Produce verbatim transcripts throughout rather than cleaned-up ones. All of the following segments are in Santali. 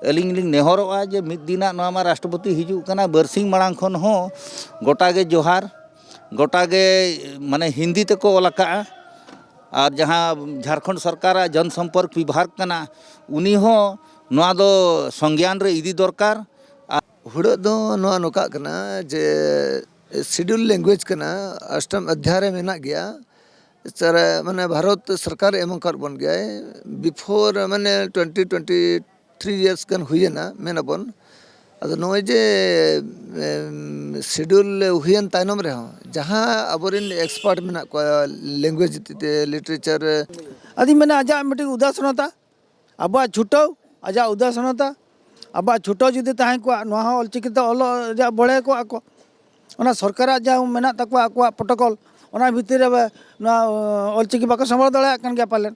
ᱟᱹᱞᱤᱧ ᱞᱤᱧ ᱱᱮᱦᱚᱨᱚᱜᱼᱟ ᱡᱮ ᱢᱤᱫ ᱫᱤᱱᱟᱜ ᱱᱚᱣᱟ ᱢᱟ ᱨᱟᱥᱴᱨᱚᱯᱚᱛᱤ ᱦᱤᱡᱩᱜ ᱠᱟᱱᱟ, ᱵᱟᱨᱥᱤᱧ ᱢᱟᱲᱟᱝ ᱠᱷᱚᱱ ᱦᱚᱸ ᱜᱚᱴᱟ ᱜᱮ ᱡᱚᱦᱟᱨ, ᱜᱚᱴᱟ ᱜᱮ ᱢᱟᱱᱮ ᱦᱤᱱᱫᱤ ᱛᱮᱠᱚ ᱚᱞ ᱟᱠᱟᱜᱼᱟ᱾ ᱟᱨ ᱡᱟᱦᱟᱸ ᱡᱷᱟᱲᱠᱷᱚᱸᱰ ᱥᱚᱨᱠᱟᱨᱟᱜ ᱡᱚᱱ ᱥᱚᱢᱯᱚᱨᱠ ᱵᱤᱵᱷᱟᱜᱽ ᱠᱟᱱᱟ, ᱩᱱᱤ ᱦᱚᱸ ᱱᱚᱣᱟ ᱫᱚ ᱥᱚᱝᱜᱮᱭᱟᱱ ᱨᱮ ᱤᱫᱤ ᱫᱚᱨᱠᱟᱨ᱾ ᱟᱨ ᱦᱩᱲᱟᱹᱜ ᱫᱚ ᱱᱚᱣᱟ ᱱᱚᱝᱠᱟᱜ ᱠᱟᱱᱟ ᱡᱮ schedule language ᱠᱟᱱᱟ, ᱚᱥᱴᱚᱢ ᱚᱫᱷᱭᱟᱭ ᱨᱮ ᱢᱮᱱᱟᱜ ᱜᱮᱭᱟ᱾ ᱥᱟᱨ, ᱢᱟᱱᱮ ᱵᱷᱟᱨᱚᱛ ᱥᱚᱨᱠᱟᱨ ᱮᱢ ᱟᱠᱟᱫ ᱵᱚᱱ ᱜᱮᱭᱟᱭ, before ᱢᱟᱱᱮ ᱴᱩᱭᱮᱱᱴᱤ ᱴᱩᱭᱮᱱᱴᱤ ᱛᱷᱨᱤ years ᱜᱟᱱ ᱦᱩᱭᱮᱱᱟ ᱢᱮᱱ ᱟᱵᱚᱱ᱾ ᱟᱫᱚ ᱱᱚᱜᱼᱚᱭ ᱡᱮ schedule ᱦᱩᱭᱮᱱ ᱛᱟᱭᱱᱚᱢ ᱨᱮᱦᱚᱸ ᱡᱟᱦᱟᱸ ᱟᱵᱚᱨᱮᱱ expert ᱢᱮᱱᱟᱜ ᱠᱚᱣᱟ language ᱛᱮ, literature, ᱟᱫᱚᱧ ᱢᱮᱱᱟ ᱟᱡᱟᱜ ᱢᱤᱫᱴᱤᱡ ᱩᱫᱟᱥᱱᱚᱛᱟ, ᱟᱵᱚᱣᱟᱜ ᱪᱷᱩᱴᱟᱹᱣ, ᱟᱡᱟᱜ ᱩᱫᱟᱥᱱᱚᱛᱟ, ᱟᱵᱚᱣᱟᱜ ᱪᱷᱩᱴᱟᱹᱣ ᱡᱩᱫᱤ ᱛᱟᱦᱮᱸ ᱠᱚᱜᱼᱟ, ᱱᱚᱣᱟ ᱦᱚᱸ ᱚᱞᱪᱤᱠᱤ ᱛᱮ ᱚᱞᱚᱜ ᱨᱮᱭᱟᱜ ᱵᱚᱲᱦᱮ ᱠᱚᱜᱼᱟ ᱠᱚ᱾ ᱚᱱᱟ ᱥᱚᱨᱠᱟᱨᱟᱜ ᱡᱟᱦᱟᱸ ᱢᱮᱱᱟᱜ ᱛᱟᱠᱚᱣᱟ ᱟᱠᱚᱣᱟᱜ protocol, ᱚᱱᱟ ᱵᱷᱤᱛᱤᱨ ᱨᱮ ᱱᱚᱣᱟ ᱚᱞᱪᱤᱠᱤ ᱵᱟᱠᱚ ᱥᱟᱢᱵᱲᱟᱣ ᱫᱟᱲᱮᱭᱟᱜ ᱠᱟᱱ ᱜᱮᱭᱟ ᱯᱟᱞᱮᱱ᱾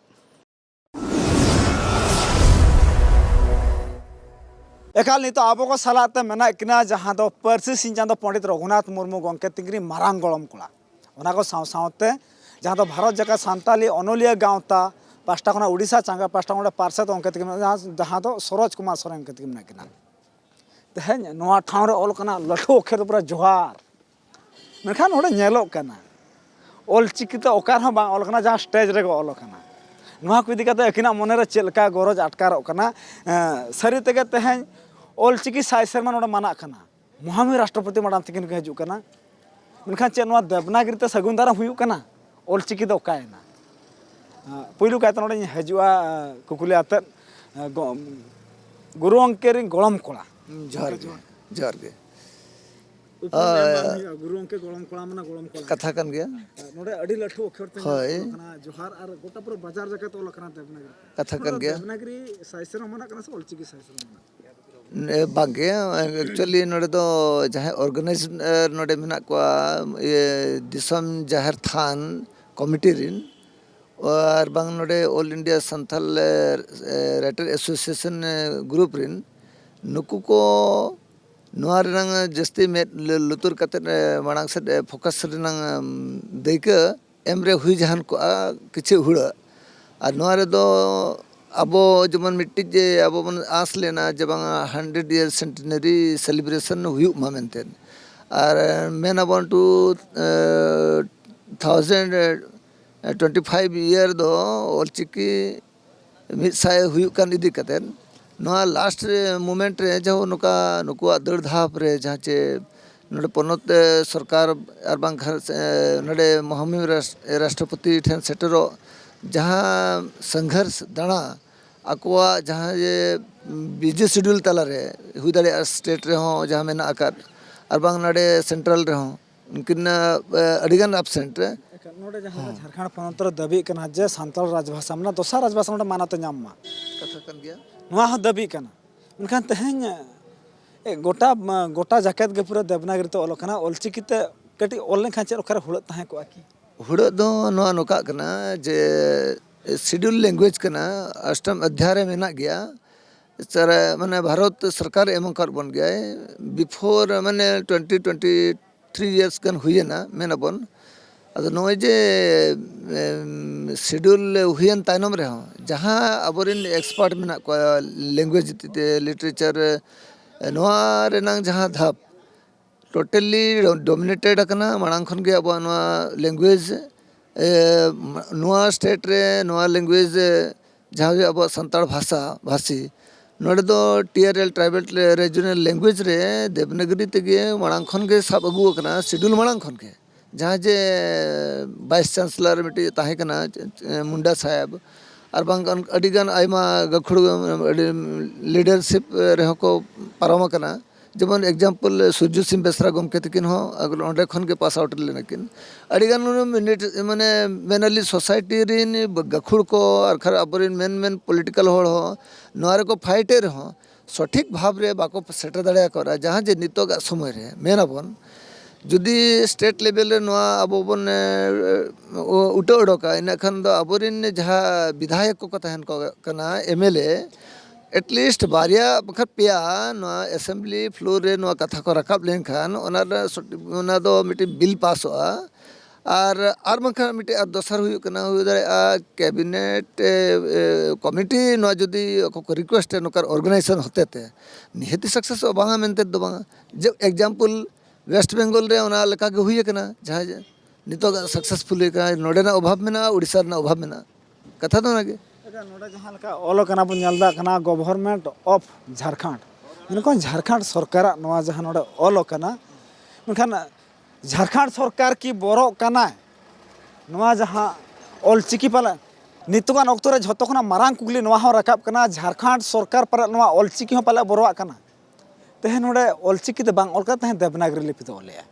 ᱮᱠᱟᱞ ᱱᱤᱛᱚᱜ ᱟᱵᱚ ᱠᱚ ᱥᱟᱞᱟᱜ ᱛᱮ ᱢᱮᱱᱟᱜ ᱠᱤᱱᱟ ᱡᱟᱦᱟᱸ ᱫᱚ ᱯᱟᱹᱨᱥᱤ ᱥᱤᱧ ᱪᱟᱸᱫᱚ ᱯᱚᱸᱰᱤᱛ ᱨᱚᱜᱷᱩᱱᱟᱛᱷ ᱢᱩᱨᱢᱩ ᱜᱚᱢᱠᱮ ᱛᱤᱠᱤᱱ ᱨᱤᱱ ᱢᱟᱨᱟᱝ ᱜᱚᱲᱚᱢ ᱠᱚᱲᱟ᱾ ᱚᱱᱟ ᱠᱚ ᱥᱟᱶ ᱥᱟᱶᱛᱮ ᱡᱟᱦᱟᱸ ᱫᱚ ᱵᱷᱟᱨᱚᱛ ᱡᱟᱠᱟᱛ ᱥᱟᱱᱛᱟᱞᱤ ᱚᱱᱚᱞᱤᱭᱟᱹ ᱜᱟᱶᱛᱟ ᱯᱟᱥᱴᱟ ᱠᱷᱚᱱᱟᱜ ᱩᱰᱤᱥᱟ ᱪᱟᱸᱜᱟ ᱯᱟᱥᱴᱟ ᱠᱷᱚᱱᱟᱜ ᱯᱟᱨᱥᱮᱛ ᱜᱚᱢᱠᱮ ᱛᱤᱠᱤᱱ ᱢᱮᱱᱟᱜ ᱠᱤᱱᱟ, ᱡᱟᱦᱟᱸ ᱫᱚ ᱥᱚᱨᱳᱡᱽ ᱠᱩᱢᱟᱨ ᱥᱚᱨᱮᱱ ᱜᱚᱢᱠᱮ ᱛᱤᱠᱤᱱ ᱢᱮᱱᱟᱜ ᱠᱤᱱᱟ᱾ ᱛᱮᱦᱮᱧ ᱱᱚᱣᱟ ᱴᱷᱟᱶ ᱨᱮ ᱚᱞ ᱠᱟᱱᱟ ᱞᱟᱹᱴᱩ ᱚᱠᱠᱷᱚᱨ ᱛᱮ ᱯᱩᱨᱟᱹ ᱡᱚᱦᱟᱨ᱾ ᱢᱮᱱᱠᱷᱟᱱ ᱱᱚᱰᱮ ᱧᱮᱞᱚᱜ ᱠᱟᱱᱟ, ᱚᱞ ᱪᱤᱠᱤ ᱛᱮ ᱚᱠᱟ ᱨᱮᱦᱚᱸ ᱵᱟᱝ ᱚᱞ ᱠᱟᱱᱟ, ᱡᱟᱦᱟᱸ stage ᱨᱮᱜᱮ ᱚᱞ ᱠᱟᱱᱟ᱾ ᱱᱚᱣᱟ ᱠᱚ ᱤᱫᱤ ᱠᱟᱛᱮ ᱟᱹᱠᱤᱱᱟᱜ ᱢᱚᱱᱮ ᱨᱮ ᱪᱮᱫ ᱞᱮᱠᱟ ᱜᱚᱨᱚᱡᱽ ᱟᱴᱠᱟᱨᱚᱜ ᱠᱟᱱᱟ? ᱮᱸ, ᱥᱟᱹᱨᱤ ᱛᱮᱜᱮ ᱛᱮᱦᱮᱧ ᱚᱞ ᱪᱤᱠᱤ ᱥᱟᱭ ᱥᱮᱨᱢᱟ ᱱᱚᱰᱮ ᱢᱟᱱᱟᱜ ᱠᱟᱱᱟ, ᱢᱚᱦᱟᱢᱤ ᱨᱟᱥᱴᱨᱚᱯᱚᱛᱤ ᱢᱟᱰᱟᱝ ᱛᱤᱠᱤᱱ ᱠᱤᱱ ᱦᱤᱡᱩᱜ ᱠᱟᱱᱟ, ᱢᱮᱱᱠᱷᱟᱱ ᱪᱮᱫ ᱱᱚᱣᱟ ᱫᱮᱵᱽᱱᱟᱜᱽᱨᱤ ᱛᱮ ᱥᱟᱹᱜᱩᱱ ᱫᱟᱨᱟᱢ ᱦᱩᱭᱩᱜ ᱠᱟᱱᱟ? ᱚᱞ ᱪᱤᱠᱤ ᱫᱚ ᱚᱠᱟᱭᱮᱱᱟ? ᱮᱸ, ᱯᱩᱭᱞᱩ ᱠᱟᱭᱛᱮ ᱱᱚᱰᱮᱧ ᱦᱤᱡᱩᱜᱼᱟ, ᱮᱸ, ᱠᱩᱠᱞᱤ ᱟᱛᱮᱫ, ᱮᱸ, ᱜᱚ-, ᱜᱩᱨᱩ ᱜᱚᱢᱠᱮ ᱨᱤᱱ ᱜᱚᱲᱚᱢ ᱠᱚᱲᱟ᱾ ᱡᱚᱦᱟᱨ ᱜᱮ, ᱡᱚᱦᱟᱨ ᱜᱮ᱾ ᱩᱯᱨᱩᱢ ᱮᱢ ᱵᱟᱝ ᱦᱩᱭᱩᱜᱼᱟ, ᱜᱩᱨᱩ ᱜᱚᱢᱠᱮ ᱜᱚᱲᱚᱢ ᱠᱚᱲᱟ ᱢᱟᱱᱮ ᱜᱚᱲᱚᱢ ᱠᱚᱲᱟ᱾ ᱠᱟᱛᱷᱟ ᱠᱟᱱ ᱜᱮᱭᱟ᱾ ᱱᱚᱰᱮ ᱟᱹᱰᱤ ᱞᱟᱹᱴᱩ ᱚᱠᱠᱷᱚᱨ ᱛᱮ ᱦᱳᱭ᱾ ᱚᱞ ᱟᱠᱟᱱᱟ, ᱡᱚᱦᱟᱨ, ᱟᱨ ᱜᱚᱴᱟ ᱯᱩᱨᱟᱹ ᱵᱟᱡᱟᱨ ᱡᱟᱠᱟᱛ ᱚᱞ ᱟᱠᱟᱱᱟ ᱫᱮᱵᱽᱱᱟᱜᱽᱨᱤ᱾ ᱠᱟᱛᱷᱟ ᱠᱟᱱ ᱜᱮᱭᱟ᱾ ᱫᱮᱵᱽᱱᱟᱜᱽᱨᱤ ᱥᱟᱭ ᱥᱮᱨᱢᱟ ᱢᱟᱱᱟᱜ ᱠᱟᱱᱟ ᱥᱮ ᱚᱞ ᱪᱤᱠᱤ ᱥᱟᱭ ᱥᱮᱨᱢᱟ ᱢᱟᱱᱟᱜ ᱠᱟᱱᱟ? ᱮ, ᱵᱟᱝᱜᱮ, actually ᱱᱚᱰᱮ ᱫᱚ ᱡᱟᱦᱟᱸᱭ organize, ᱮ, ᱱᱚᱰᱮ ᱢᱮᱱᱟᱜ ᱠᱚᱣᱟ, ᱤᱭᱟᱹ, ᱫᱤᱥᱚᱢ ᱡᱟᱦᱮᱨ ᱛᱷᱟᱱ ᱠᱚᱢᱤᱴᱤ ᱨᱮᱱ, ᱟᱨ ᱵᱟᱝ ᱱᱚᱰᱮ All India ᱥᱟᱱᱛᱟᱞ, ᱮ, ᱮ, Writer Association, ᱮ, group ᱨᱮᱱ, ᱱᱩᱠᱩ ᱠᱚ ᱱᱚᱣᱟ ᱨᱮᱱᱟᱝ ᱡᱟᱹᱥᱛᱤ ᱢᱮᱫ ᱞᱩᱛᱩᱨ ᱠᱟᱛᱮᱫ, ᱮ, ᱢᱟᱲᱟᱝ ᱥᱮᱫ, ᱮ, focus ᱨᱮᱱᱟᱝ, ᱮᱢ, ᱫᱟᱹᱭᱠᱟᱹ ᱮᱢ ᱨᱮ ᱦᱩᱭ ᱡᱟᱦᱟᱱ ᱠᱚᱜᱼᱟ ᱠᱤᱪᱷᱩ ᱦᱩᱲᱟᱹᱜ᱾ ᱟᱨ ᱱᱚᱣᱟ ᱨᱮᱫᱚ ᱟᱵᱚ ᱡᱮᱢᱚᱱ ᱢᱤᱫᱴᱤᱡ ᱡᱮ ᱟᱵᱚ ᱵᱚᱱ ᱟᱸᱥ ᱞᱮᱱᱟ ᱡᱮ ᱵᱟᱝᱟ hundred year centenary celebration ᱦᱩᱭᱩᱜ ᱢᱟ ᱢᱮᱱᱛᱮ, ᱟᱨ ᱢᱮᱱ ᱟᱵᱚᱱ two thousand twenty five year ᱫᱚ ᱚᱞᱪᱤᱠᱤ ᱢᱤᱫ ᱥᱟᱭ ᱦᱩᱭᱩᱜ ᱠᱟᱱ ᱤᱫᱤ ᱠᱟᱛᱮᱫ, ᱱᱚᱣᱟ last ᱨᱮ moment ᱨᱮ ᱡᱟᱦᱟᱸ ᱱᱚᱝᱠᱟ ᱱᱩᱠᱩᱣᱟᱜ ᱫᱟᱹᱲ ᱫᱷᱟᱯ ᱨᱮ ᱡᱟᱦᱟᱸ ᱪᱮ ᱱᱚᱰᱮ ᱯᱚᱱᱚᱛ ᱥᱚᱨᱠᱟᱨ ᱟᱨ ᱵᱟᱝ ᱜᱷᱟᱨᱚᱸᱡᱽ, ᱮ, ᱱᱚᱰᱮ ᱢᱚᱦᱟᱢᱚᱦᱤᱢ ᱨᱟᱥ-, ᱨᱟᱥᱴᱨᱚᱯᱚᱛᱤ ᱴᱷᱮᱱ ᱥᱮᱴᱮᱨᱚᱜ ᱡᱟᱦᱟᱸ ᱥᱚᱝᱜᱷᱚᱨᱥ ᱫᱟᱬᱟ, ᱟᱠᱚᱣᱟᱜ ᱡᱟᱦᱟᱸ ᱡᱮ busy schedule ᱛᱟᱞᱟᱨᱮ ᱦᱩᱭ ᱫᱟᱲᱮᱭᱟᱜᱼᱟ state ᱨᱮᱦᱚᱸ ᱡᱟᱦᱟᱸ ᱢᱮᱱᱟᱜ ᱟᱠᱟᱫ, ᱟᱨ ᱵᱟᱝ ᱱᱚᱰᱮ central ᱨᱮᱦᱚᱸ ᱩᱱᱠᱤᱱ, ᱮ, ᱟᱹᱰᱤᱜᱟᱱ absent ᱨᱮ᱾ ᱮᱱᱠᱷᱟᱱ ᱱᱚᱰᱮ ᱡᱟᱦᱟᱸ ᱞᱮᱠᱟ ᱦᱮᱸ᱾ ᱡᱷᱟᱲᱠᱷᱚᱸᱰ ᱯᱚᱱᱚᱛ ᱨᱮ ᱫᱟᱹᱵᱤᱜ ᱠᱟᱱᱟ ᱡᱮ ᱥᱟᱱᱛᱟᱲ ᱨᱟᱡᱽᱵᱷᱟᱥᱟ, ᱢᱟᱱᱮ ᱫᱚᱥᱟᱨ ᱨᱟᱡᱽᱵᱷᱟᱥᱟ ᱱᱚᱰᱮ ᱢᱟᱱᱚᱛ ᱮ ᱧᱟᱢ ᱢᱟ, ᱠᱟᱛᱷᱟ ᱠᱟᱱ ᱜᱮᱭᱟ᱾ ᱱᱚᱣᱟ ᱦᱚᱸ ᱫᱟᱹᱵᱤᱜ ᱠᱟᱱᱟ᱾ ᱢᱮᱱᱠᱷᱟᱱ ᱛᱮᱦᱮᱧ, ᱮ, ᱜᱚᱴᱟ, ᱜᱚᱴᱟ ᱡᱟᱠᱮᱛ ᱜᱮ ᱯᱩᱨᱟᱹ ᱫᱮᱵᱽᱱᱟᱜᱚᱨᱤ ᱛᱮ ᱚᱞᱚᱜ ᱠᱟᱱᱟ᱾ ᱚᱞᱪᱤᱠᱤ ᱛᱮ ᱠᱟᱹᱴᱤᱡ ᱚᱞ ᱞᱮᱱᱠᱷᱟᱱ ᱪᱮᱫ ᱚᱠᱟᱨᱮ ᱦᱩᱲᱟᱹᱜ ᱛᱟᱦᱮᱸ ᱠᱚᱜᱼᱟ ᱠᱤ? ᱦᱩᱲᱟᱹᱜ ᱫᱚ ᱱᱚᱣᱟ ᱱᱚᱝᱠᱟᱜ ᱠᱟᱱᱟ ᱡᱮ schedule language ᱠᱟᱱᱟ, ᱚᱥᱴᱚᱢ ᱚᱫᱷᱭᱟᱭ ᱨᱮ ᱢᱮᱱᱟᱜ ᱜᱮᱭᱟ᱾ ᱥᱟᱨ, ᱢᱟᱱᱮ ᱵᱷᱟᱨᱚᱛ ᱥᱚᱨᱠᱟᱨ ᱮᱢ ᱟᱠᱟᱫ ᱵᱚᱱ ᱜᱮᱭᱟᱭ, before ᱢᱟᱱᱮ twenty twenty three years ᱜᱟᱱ ᱦᱩᱭᱮᱱᱟ ᱢᱮᱱ ᱟᱵᱚᱱ᱾ ᱟᱫᱚ ᱱᱚᱜᱼᱚᱭ ᱡᱮ, ᱮᱢ, schedule ᱦᱩᱭᱮᱱ ᱛᱟᱭᱱᱚᱢ ᱨᱮᱦᱚᱸ ᱡᱟᱦᱟᱸ ᱟᱵᱚᱨᱮᱱ expert ᱢᱮᱱᱟᱜ ᱠᱚᱣᱟ language ᱛᱮ, literature, ᱱᱚᱣᱟ ᱨᱮᱱᱟᱝ ᱡᱟᱦᱟᱸ ᱫᱷᱟᱯ totally dominated ᱟᱠᱟᱱᱟ ᱢᱟᱲᱟᱝ ᱠᱷᱚᱱ ᱜᱮ ᱟᱵᱚᱣᱟᱜ ᱱᱚᱣᱟ language, ᱮ, ᱱᱚᱣᱟ state ᱨᱮ ᱱᱚᱣᱟ language, ᱮ, ᱡᱟᱦᱟᱸ ᱜᱮ ᱟᱵᱚᱣᱟᱜ ᱥᱟᱱᱛᱟᱲ ᱵᱷᱟᱥᱟ ᱵᱷᱟᱥᱤ, ᱱᱚᱰᱮ ᱫᱚ T R L tribal regional language ᱨᱮ ᱫᱮᱵᱽᱱᱟᱜᱚᱨᱤ ᱛᱮᱜᱮ ᱢᱟᱲᱟᱝ ᱠᱷᱚᱱ ᱜᱮ ᱥᱟᱵ ᱟᱹᱜᱩ ᱟᱠᱟᱱᱟ, schedule ᱢᱟᱲᱟᱝ ᱠᱷᱚᱱ ᱜᱮ᱾ ᱡᱟᱦᱟᱸ ᱡᱮ vice chancellor ᱢᱤᱫᱴᱤᱡ ᱛᱟᱦᱮᱸ ᱠᱟᱱᱟ, ᱢᱩᱱᱰᱟ ᱥᱟᱦᱮᱵᱽ, ᱟᱨ ᱵᱟᱝ ᱟᱹᱰᱤᱜᱟᱱ ᱟᱭᱢᱟ ᱜᱟᱹᱠᱷᱩᱲ ᱟᱹᱰᱤ leadership ᱨᱮᱦᱚᱸ ᱠᱚ ᱯᱟᱨᱚᱢ ᱟᱠᱟᱱᱟ᱾ ᱡᱮᱢᱚᱱ example ᱥᱩᱨᱡᱚ ᱥᱤᱝ ᱵᱮᱥᱨᱟ ᱜᱚᱢᱠᱮ ᱛᱟᱹᱠᱤᱱ ᱦᱚᱸ ᱟᱜ-, ᱚᱸᱰᱮ ᱠᱷᱚᱱ ᱜᱮ pass out ᱞᱮᱱᱟ ᱠᱤᱱ᱾ ᱟᱹᱰᱤᱜᱟᱱ ᱩᱱᱤ minute, ᱢᱟᱱᱮ ᱢᱮᱱᱟᱞᱤ society ᱨᱤᱱ ᱜᱟᱹᱠᱷᱩᱲ ᱠᱚ ᱟᱨ ᱠᱷᱟᱱ ᱟᱵᱚᱨᱮᱱ main main political ᱦᱚᱲ ᱦᱚᱸ ᱱᱚᱣᱟ ᱨᱮᱠᱚ fight ᱮᱫ ᱨᱮᱦᱚᱸ ᱥᱚᱴᱷᱤᱠ ᱵᱷᱟᱵᱽ ᱨᱮ ᱵᱟᱠᱚ ᱥᱮᱴᱮᱨ ᱫᱟᱲᱮ ᱟᱠᱟᱫᱟ᱾ ᱡᱟᱦᱟᱸ ᱡᱮ ᱱᱤᱛᱚᱜᱟᱜ ᱥᱚᱢᱚᱭ ᱨᱮ ᱢᱮᱱ ᱟᱵᱚᱱ ᱡᱩᱫᱤ state level ᱨᱮ ᱱᱚᱣᱟ ᱟᱵᱚ ᱵᱚᱱ, ᱮ, ᱩ-, ᱩᱴᱟᱹ ᱚᱰᱚᱠᱟ, ᱤᱱᱟᱹ ᱠᱷᱟᱱ ᱫᱚ ᱟᱵᱚᱨᱮᱱ ᱡᱟᱦᱟᱸ ᱵᱤᱫᱷᱟᱭᱚᱠ ᱠᱚᱠᱚ ᱛᱟᱦᱮᱱ ᱠᱚ ᱠᱟᱱᱟ, M L A, at least ᱵᱟᱨᱭᱟ ᱵᱟᱠᱷᱟᱱ ᱯᱮᱭᱟ ᱱᱚᱣᱟ assembly floor ᱨᱮ ᱱᱚᱣᱟ ᱠᱟᱛᱷᱟ ᱠᱚ ᱨᱟᱠᱟᱵ ᱞᱮᱱᱠᱷᱟᱱ ᱚᱱᱟ ᱨᱮ ᱥᱚᱴ-, ᱚᱱᱟ ᱫᱚ ᱢᱤᱫᱴᱤᱡ bill ᱯᱟᱥᱚᱜᱼᱟ᱾ ᱟᱨ ᱟᱨ ᱵᱟᱝᱠᱷᱟᱱ ᱢᱤᱫᱴᱮᱡ ᱟᱨ ᱫᱚᱥᱟᱨ ᱦᱩᱭᱩᱜ ᱠᱟᱱᱟ, ᱦᱩᱭ ᱫᱟᱲᱮᱭᱟᱜᱼᱟ ᱠᱮᱵᱤᱱᱮᱴ ᱮ, ᱮ, ᱠᱚᱢᱤᱴᱤ ᱱᱚᱣᱟ ᱡᱩᱫᱤ ᱚᱠᱚᱭ ᱠᱚ ᱨᱤᱠᱩᱭᱮᱥᱴ ᱱᱚᱝᱠᱟᱱ ᱚᱨᱜᱟᱱᱟᱭᱡᱮᱥᱚᱱ ᱦᱚᱛᱮᱛᱮ ᱱᱤᱦᱟᱹᱛᱤ ᱥᱟᱠᱥᱮᱥᱚᱜᱼᱟ, ᱵᱟᱝᱟ ᱢᱮᱱᱛᱮ ᱫᱚ ᱵᱟᱝᱟ᱾ ᱡᱮ ᱮᱠᱡᱟᱢᱯᱚᱞ ᱳᱭᱮᱥᱴ ᱵᱮᱝᱜᱚᱞ ᱨᱮ ᱚᱱᱟ ᱞᱮᱠᱟᱜᱮ ᱦᱩᱭ ᱟᱠᱟᱱᱟ, ᱡᱟᱦᱟᱸ ᱡᱮ ᱱᱤᱛᱚᱜ ᱥᱟᱠᱥᱮᱥᱯᱷᱩᱞ ᱦᱩᱭ ᱟᱠᱟᱱᱟ, ᱱᱚᱰᱮᱱᱟᱜ ᱚᱵᱷᱟᱵᱽ ᱢᱮᱱᱟᱜᱼᱟ, ᱩᱲᱤᱥᱥᱟ ᱨᱮᱱᱟᱜ ᱚᱵᱷᱟᱵᱽ ᱢᱮᱱᱟᱜᱼᱟ, ᱠᱟᱛᱷᱟ ᱫᱚ ᱚᱱᱟᱜᱮ᱾ ᱟᱪᱪᱷᱟ, ᱱᱚᱰᱮ ᱡᱟᱦᱟᱸ ᱞᱮᱠᱟ ᱚᱞ ᱟᱠᱟᱱᱟ ᱵᱚᱱ ᱧᱮᱞ ᱮᱫᱟ ᱠᱟᱱᱟ Government of Jharkhand, ᱢᱮᱱᱠᱷᱟᱱ ᱡᱷᱟᱲᱠᱷᱚᱸᱰ ᱥᱚᱨᱠᱟᱨᱟᱜ ᱱᱚᱣᱟ ᱡᱟᱦᱟᱸ ᱱᱚᱰᱮ ᱚᱞ ᱟᱠᱟᱱᱟ, ᱢᱮᱱᱠᱷᱟᱱ ᱡᱷᱟᱲᱠᱷᱚᱸᱰ ᱥᱚᱨᱠᱟᱨ ᱠᱤ ᱵᱚᱨᱚᱜ ᱠᱟᱱᱟᱭ? ᱱᱚᱣᱟ ᱡᱟᱦᱟᱸ ᱚᱞᱪᱤᱠᱤ ᱯᱟᱞᱮ ᱱᱤᱛᱚᱜᱟᱱ ᱚᱠᱛᱚ ᱨᱮ ᱡᱷᱚᱛᱚ ᱠᱷᱚᱱᱟᱜ ᱢᱟᱨᱟᱝ ᱠᱩᱠᱞᱤ ᱱᱚᱣᱟ ᱦᱚᱸ ᱨᱟᱠᱟᱵ ᱠᱟᱱᱟ, ᱡᱷᱟᱲᱠᱷᱚᱸᱰ ᱥᱚᱨᱠᱟᱨ ᱯᱟᱞᱮ ᱱᱚᱣᱟ ᱚᱞᱪᱤᱠᱤ ᱦᱚᱸ ᱯᱟᱞᱮ ᱵᱚᱨᱚᱣᱟᱜ ᱠᱟᱱᱟ? ᱛᱮᱦᱮᱧ ᱱᱚᱰᱮ ᱚᱞᱪᱤᱠᱤ ᱛᱮ ᱵᱟᱝ ᱚᱞ ᱠᱟᱛᱮ ᱛᱮᱦᱮᱧ ᱫᱮᱵᱽᱱᱟᱜᱽᱨᱤ ᱞᱤᱯᱤ ᱛᱮ ᱚᱞᱮᱜᱼᱟ᱾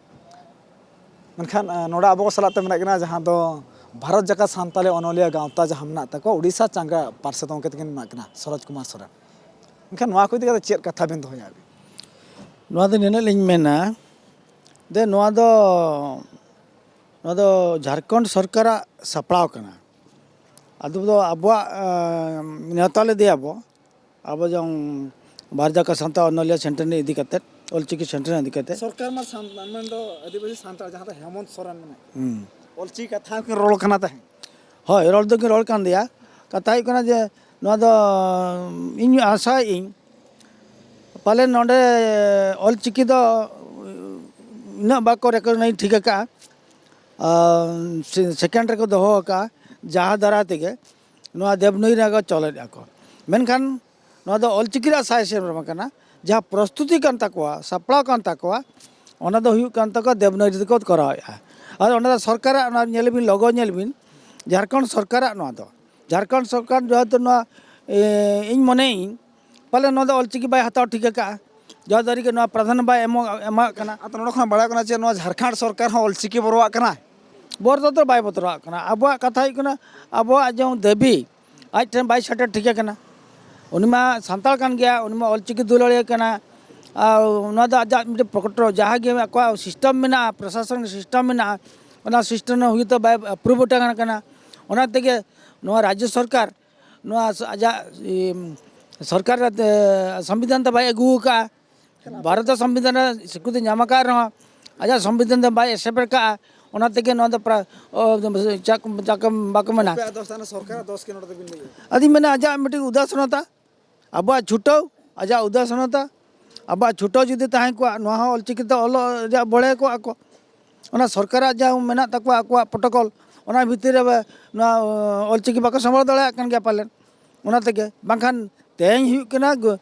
ᱢᱮᱱᱠᱷᱟᱱ ᱱᱚᱰᱮ ᱟᱵᱚ ᱠᱚ ᱥᱟᱞᱟᱜ ᱛᱮ ᱢᱮᱱᱟᱜ ᱠᱤᱱᱟ ᱡᱟᱦᱟᱸ ᱫᱚ ᱵᱷᱟᱨᱚᱛ ᱡᱟᱠᱟᱛ ᱥᱟᱱᱛᱟᱞᱤ ᱚᱱᱚᱞᱤᱭᱟᱹ ᱜᱟᱶᱛᱟ ᱡᱟᱦᱟᱸ ᱢᱮᱱᱟᱜ ᱛᱟᱠᱚᱣᱟ ᱩᱲᱤᱥᱥᱟ ᱪᱟᱸᱜᱟ ᱯᱟᱨᱥᱮᱛ ᱜᱚᱢᱠᱮ ᱛᱟᱹᱠᱤᱱ ᱢᱮᱱᱟᱜ ᱠᱤᱱᱟ ᱥᱚᱨᱚᱡᱽ ᱠᱩᱢᱟᱨ ᱥᱚᱨᱮᱱ᱾ ᱢᱮᱱᱠᱷᱟᱱ ᱱᱚᱣᱟ ᱠᱚ ᱤᱫᱤ ᱠᱟᱛᱮ ᱪᱮᱫ ᱠᱟᱛᱷᱟ ᱵᱤᱱ ᱫᱚᱦᱚᱭᱟ ᱟᱹᱵᱤᱱ? ᱱᱚᱣᱟ ᱫᱚ ᱱᱤᱱᱟᱹᱜ ᱞᱤᱧ ᱢᱮᱱᱟ ᱡᱮ ᱱᱚᱣᱟ ᱫᱚ, ᱱᱚᱣᱟ ᱫᱚ ᱡᱷᱟᱲᱠᱷᱚᱸᱰ ᱥᱚᱨᱠᱟᱨᱟᱜ ᱥᱟᱯᱲᱟᱣ ᱠᱟᱱᱟ᱾ ᱟᱫᱚ ᱫᱚ ᱟᱵᱚᱣᱟᱜ ᱱᱮᱣᱛᱟ ᱞᱮᱫᱮᱭᱟᱵᱚ, ᱟᱵᱚ ᱡᱮᱢᱚᱱ ᱵᱷᱟᱨᱚᱛ ᱡᱟᱠᱟᱛ ᱥᱟᱱᱛᱟᱲ ᱚᱱᱚᱞᱤᱭᱟᱹ ᱥᱮᱱᱴᱮᱱᱟᱨᱤ ᱤᱫᱤ ᱠᱟᱛᱮ, ᱚᱞᱪᱤᱠᱤ ᱥᱮᱱᱴᱮᱱᱟᱨᱤ ᱤᱫᱤ ᱠᱟᱛᱮ᱾ ᱥᱚᱨᱠᱟᱨ ᱢᱟ ᱥᱟᱱ- ᱢᱮᱱᱫᱚ ᱟᱹᱫᱤᱵᱟᱹᱥᱤ ᱥᱟᱱᱛᱟᱲ ᱡᱟᱦᱟᱸ ᱫᱚ ᱦᱮᱢᱚᱱᱛ ᱥᱚᱨᱮᱱ ᱢᱮᱱᱟᱭ, ᱦᱩᱸ᱾ ᱚᱞᱪᱤᱠᱤ ᱠᱟᱛᱷᱟ ᱦᱚᱸᱠᱤᱱ ᱨᱚᱲ ᱠᱟᱱᱟ ᱛᱟᱦᱮᱸᱫ᱾ ᱦᱳᱭ, ᱨᱚᱲ ᱫᱚᱠᱤᱱ ᱨᱚᱲ ᱠᱟᱱ ᱜᱮᱭᱟ᱾ ᱠᱟᱛᱷᱟ ᱦᱩᱭᱩᱜ ᱠᱟᱱᱟ ᱡᱮ ᱱᱚᱣᱟ ᱫᱚ ᱤᱧ ᱟᱥᱟᱭᱮᱫ ᱟᱹᱧ ᱯᱟᱞᱮ ᱱᱚᱰᱮ ᱚᱞᱪᱤᱠᱤ ᱫᱚ ᱩᱱᱟᱹᱜ ᱵᱟᱠᱚ ᱨᱮᱠᱚᱜᱱᱟᱭᱤᱡᱽ ᱴᱷᱤᱠ ᱟᱠᱟᱫᱼᱟ, ᱟᱨ ᱥᱮ-, ᱥᱮᱠᱮᱱᱰ ᱨᱮᱠᱚ ᱫᱚᱦᱚ ᱟᱠᱟᱫᱼᱟ, ᱡᱟᱦᱟᱸ ᱫᱟᱨᱟᱭ ᱛᱮᱜᱮ ᱱᱚᱣᱟ ᱫᱮᱵᱽᱱᱟᱜᱚᱨᱤ ᱨᱮᱠᱚ ᱪᱚᱞᱮᱫᱼᱟ ᱠᱚ᱾ ᱢᱮᱱᱠᱷᱟᱱ ᱱᱚᱣᱟ ᱫᱚ ᱚᱞᱪᱤᱠᱤ ᱨᱮᱭᱟᱜ ᱥᱟᱭ ᱥᱮᱨᱢᱟ ᱠᱟᱱᱟ, ᱡᱟᱦᱟᱸ ᱯᱨᱚᱥᱛᱩᱛᱤ ᱠᱟᱱ ᱛᱟᱠᱚᱣᱟ, ᱥᱟᱯᱲᱟᱣ ᱠᱟᱱ ᱛᱟᱠᱚᱣᱟ, ᱚᱱᱟ ᱫᱚ ᱦᱩᱭᱩᱜ ᱠᱟᱱ ᱛᱟᱠᱚᱣᱟ ᱫᱮᱵᱽᱱᱟᱜᱚᱨᱤ ᱛᱮᱠᱚ ᱠᱚᱨᱟᱣᱮᱫᱼᱟ᱾ ᱟᱨ ᱚᱱᱟ ᱫᱚ ᱥᱚᱨᱠᱟᱨᱟᱜ, ᱚᱱᱟ ᱧᱮᱞ ᱵᱤᱱ, ᱞᱳᱜᱳ ᱧᱮᱞ ᱵᱤᱱ, ᱡᱷᱟᱲᱠᱷᱚᱸᱰ ᱥᱚᱨᱠᱟᱨᱟᱜ ᱱᱚᱣᱟ ᱫᱚ᱾ ᱡᱷᱟᱲᱠᱷᱚᱸᱰ ᱥᱚᱨᱠᱟᱨ ᱡᱮᱦᱮᱛᱩ ᱱᱚᱣᱟ, ᱮ, ᱤᱧ ᱢᱚᱱᱮᱭᱟᱹᱧ ᱯᱟᱞᱮ ᱱᱚᱣᱟ ᱫᱚ ᱚᱞᱪᱤᱠᱤ ᱵᱟᱭ ᱦᱟᱛᱟᱣ ᱴᱷᱤᱠ ᱟᱠᱟᱫᱼᱟ, ᱡᱟᱦᱟᱸ ᱫᱚ ᱟᱹᱰᱤ ᱜᱮ ᱱᱚᱣᱟ ᱯᱨᱟᱫᱷᱟᱱᱱᱚ ᱵᱟᱭ ᱮᱢᱚᱜ, ᱮᱢᱟᱜ ᱠᱟᱱᱟ᱾ ᱟᱫᱚ ᱱᱚᱰᱮ ᱠᱷᱚᱱ ᱵᱟᱲᱟᱭ ᱠᱟᱱᱟ ᱡᱮ ᱱᱚᱣᱟ ᱡᱷᱟᱲᱠᱷᱚᱸᱰ ᱥᱚᱨᱠᱟᱨ ᱦᱚᱸ ᱚᱞᱪᱤᱠᱤ ᱵᱚᱨᱚᱣᱟᱜ ᱠᱟᱱᱟ᱾ ᱵᱚᱨ ᱫᱚ ᱵᱟᱭ ᱵᱚᱛᱚᱨᱟᱜ ᱠᱟᱱᱟ᱾ ᱟᱵᱚᱣᱟᱜ ᱠᱟᱛᱷᱟ ᱦᱩᱭᱩᱜ ᱠᱟᱱᱟ, ᱟᱵᱚᱣᱟᱜ ᱡᱮᱢᱚᱱ ᱫᱟᱹᱵᱤ ᱟᱡ ᱴᱷᱮᱱ ᱵᱟᱭ ᱥᱮᱴᱮᱨ ᱴᱷᱤᱠ ᱟᱠᱟᱱᱟ᱾ ᱩᱱᱤ ᱢᱟ ᱥᱟᱱᱛᱟᱲ ᱠᱟᱱ ᱜᱮᱭᱟ, ᱩᱱᱤ ᱢᱟ ᱚᱞᱪᱤᱠᱤ ᱫᱩᱞᱟᱹᱲᱤᱭᱟᱹ ᱠᱟᱱᱟ᱾ ᱟᱨ ᱚᱱᱟ ᱫᱚ ᱟᱡᱟᱜ ᱢᱤᱫᱴᱮᱱ ᱯᱨᱚᱠᱚᱴᱚ, ᱡᱟᱦᱟᱸ ᱜᱮ ᱟᱠᱚᱣᱟᱜ ᱥᱤᱥᱴᱮᱢ ᱢᱮᱱᱟᱜᱼᱟ, ᱯᱨᱚᱥᱟᱥᱚᱱᱤᱠ ᱥᱤᱥᱴᱮᱢ ᱢᱮᱱᱟᱜᱼᱟ, ᱚᱱᱟ ᱥᱤᱥᱴᱮᱢ ᱦᱚᱸ ᱦᱚᱭᱛᱳ ᱵᱟᱭ ᱟᱯᱨᱩᱵᱷ ᱟᱠᱟᱱᱟ᱾ ᱚᱱᱟ ᱛᱮᱜᱮ ᱱᱚᱣᱟ ᱨᱟᱡᱽᱡᱚ ᱥᱚᱨᱠᱟᱨ ᱱᱚᱣᱟ ᱥᱚ-, ᱟᱡᱟᱜ, ᱤᱢ, ᱥᱚᱨᱠᱟᱨ ᱨᱮ, ᱮ, ᱥᱚᱝᱵᱤᱫᱷᱟᱱ ᱛᱮ ᱵᱟᱭ ᱟᱹᱜᱩ ᱟᱠᱟᱫᱼᱟ᱾ ᱵᱷᱟᱨᱚᱛ ᱥᱚᱝᱵᱤᱫᱷᱟᱱ ᱨᱮ ᱥᱤᱠᱨᱤᱛᱤ ᱧᱟᱢ ᱟᱠᱟᱫ ᱨᱮᱦᱚᱸ ᱟᱡᱟᱜ ᱥᱚᱝᱵᱤᱫᱷᱟᱱ ᱛᱮ ᱵᱟᱭ ᱮᱠᱥᱮᱯᱴ ᱟᱠᱟᱫᱼᱟ᱾ ᱚᱱᱟ ᱛᱮᱜᱮ ᱱᱚᱣᱟ ᱫᱚ ᱯᱨᱟ- ᱚ, ᱪᱟᱠ ᱪᱟᱠ ᱵᱟᱠᱚ ᱢᱮᱱᱟ᱾ ᱟᱯᱮᱭᱟᱜ ᱫᱚᱥ ᱛᱟᱦᱮᱱᱟ, ᱥᱚᱨᱠᱟᱨᱟᱜ ᱫᱚᱥ ᱜᱮ ᱱᱚᱰᱮ ᱫᱚᱵᱤᱱ ᱞᱟᱹᱭᱟ? ᱟᱫᱚᱧ ᱢᱮᱱᱟ, ᱟᱡᱟᱜ ᱢᱤᱫᱴᱤᱡ ᱩᱫᱟᱥᱱᱚᱛᱟ, ᱟᱵᱚᱣᱟᱜ ᱪᱷᱩᱴᱟᱹᱣ, ᱟᱡᱟᱜ ᱩᱫᱟᱥᱱᱚᱛᱟ, ᱟᱵᱚᱣᱟᱜ ᱪᱷᱩᱴᱟᱹᱣ ᱡᱩᱫᱤ ᱛᱟᱦᱮᱸ ᱠᱚᱜᱼᱟ, ᱱᱚᱣᱟ ᱦᱚᱸ ᱚᱞᱪᱤᱠᱤ ᱛᱮ ᱚᱞᱚᱜ ᱨᱮᱭᱟᱜ ᱵᱟᱲᱮ ᱠᱚᱜᱼᱟ ᱠᱚ᱾ ᱚᱱᱟ ᱥᱚᱨᱠᱟᱨᱟᱜ ᱡᱟᱦᱟᱸ ᱢᱮᱱᱟᱜ ᱛᱟᱠᱚᱣᱟ ᱟᱠᱚᱣᱟᱜ ᱯᱨᱚᱴᱳᱠᱚᱞ, ᱚᱱᱟ ᱵᱷᱤᱛᱤᱨ ᱨᱮ ᱱᱚᱣᱟ ᱚᱞᱪᱤᱠᱤ ᱵᱟᱠᱚ ᱥᱟᱢᱵᱲᱟᱣ ᱫᱟᱲᱮᱭᱟᱜ ᱠᱟᱱ ᱜᱮᱭᱟ ᱯᱟᱞᱮᱱ᱾ ᱚᱱᱟ ᱛᱮᱜᱮ ᱵᱟᱝᱠᱷᱟᱱ ᱛᱮᱦᱮᱧ ᱦᱩᱭᱩᱜ ᱠᱟᱱᱟ ᱜᱚ-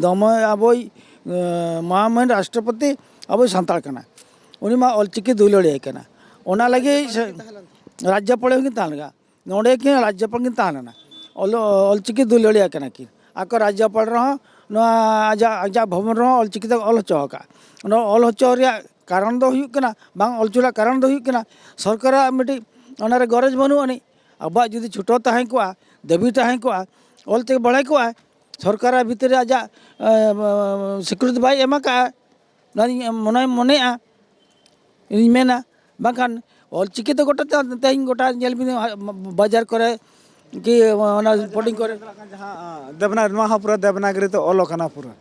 ᱫᱚᱢᱮ ᱟᱵᱚᱭ ᱮᱸ, ᱢᱚᱦᱟᱢᱟᱹᱱ ᱨᱟᱥᱴᱨᱚᱯᱚᱛᱤ ᱟᱵᱚᱭ ᱥᱟᱱᱛᱟᱲ ᱠᱟᱱᱟ᱾ ᱩᱱᱤ ᱢᱟ ᱚᱞᱪᱤᱠᱤ ᱫᱩᱞᱟᱹᱲᱤᱭᱟᱹ ᱠᱟᱱᱟ᱾ ᱚᱱᱟ ᱞᱟᱹᱜᱤᱫ ᱥᱮ- ᱨᱟᱡᱽᱡᱚᱯᱟᱲ ᱦᱚᱸᱠᱤᱱ ᱛᱟᱦᱮᱸ ᱞᱮᱱᱟ᱾ ᱱᱚᱰᱮ ᱠᱤᱱ ᱨᱟᱡᱽᱡᱚᱯᱟᱲ ᱠᱤᱱ ᱛᱟᱦᱮᱸ ᱞᱮᱱᱟ᱾ ᱚᱞ- ᱚᱞᱪᱤᱠᱤ ᱫᱩᱞᱟᱹᱲᱤᱭᱟᱹ ᱠᱟᱱᱟ ᱠᱤᱱ᱾ ᱟᱠᱚ ᱨᱟᱡᱽᱡᱚᱯᱟᱲ ᱨᱮᱦᱚᱸ ᱱᱚᱣᱟ ᱟᱡᱟᱜ, ᱟᱡᱟᱜ ᱵᱷᱚᱵᱚᱱ ᱨᱮᱦᱚᱸ ᱚᱞᱪᱤᱠᱤ ᱛᱮ ᱚᱞ ᱦᱚᱪᱚ ᱟᱠᱟᱫᱼᱟ᱾ ᱚᱱᱟ ᱚᱞ ᱦᱚᱪᱚ ᱨᱮᱭᱟᱜ ᱠᱟᱨᱚᱱ ᱫᱚ ᱦᱩᱭᱩᱜ ᱠᱟᱱᱟ, ᱵᱟᱝ ᱚᱞ ᱦᱚᱪᱚ ᱨᱮᱭᱟᱜ ᱠᱟᱨᱚᱱ ᱫᱚ ᱦᱩᱭᱩᱜ ᱠᱟᱱᱟ, ᱥᱚᱨᱠᱟᱨᱟᱜ ᱢᱤᱫᱴᱤᱡ ᱚᱱᱟᱨᱮ ᱜᱚᱨᱚᱡᱽ ᱵᱟᱹᱱᱩᱜ ᱟᱹᱱᱤᱡ᱾ ᱟᱵᱚᱣᱟᱜ ᱡᱩᱫᱤ ᱪᱷᱩᱴᱟᱹᱣ ᱛᱟᱦᱮᱸ ᱠᱚᱜᱼᱟ, ᱫᱟᱹᱵᱤ ᱛᱟᱦᱮᱸ ᱠᱚᱜᱼᱟ, ᱚᱞ ᱛᱮᱜᱮ ᱵᱟᱲᱟᱭ ᱠᱚᱜᱼᱟ, ᱥᱚᱨᱠᱟᱨᱟᱜ ᱵᱷᱤᱛᱤᱨ ᱨᱮ ᱟᱡᱟᱜ ᱮ, ᱥᱤᱠᱨᱤᱛᱤ ᱵᱟᱭ ᱮᱢ ᱟᱠᱟᱫᱼᱟ, ᱚᱱᱟᱧ ᱢᱚᱱᱮ ᱢᱚᱱᱮᱜᱼᱟ, ᱤᱧ ᱢᱮᱱᱟ᱾ ᱵᱟᱝᱠᱷᱟᱱ ᱚᱞᱪᱤᱠᱤ ᱫᱚ ᱜᱚᱴᱟ ᱛᱮ-, ᱛᱮᱦᱮᱧ ᱜᱚᱴᱟ ᱧᱮᱞ ᱵᱤᱱ, ᱦᱟ-, ᱵᱟᱡᱟᱨ ᱠᱚᱨᱮ ᱠᱤ ᱚᱱᱟ ᱵᱳᱨᱰᱤᱝ ᱠᱚᱨᱮ᱾ ᱡᱟᱦᱟᱸ ᱫᱮᱵᱽᱱᱟ-, ᱱᱚᱣᱟ ᱦᱚᱸ ᱯᱩᱨᱟᱹ ᱫᱮᱵᱽᱱᱟᱜᱚᱨᱤ ᱛᱮ ᱚᱞ ᱟᱠᱟᱱᱟ ᱯᱩᱨᱟᱹ᱾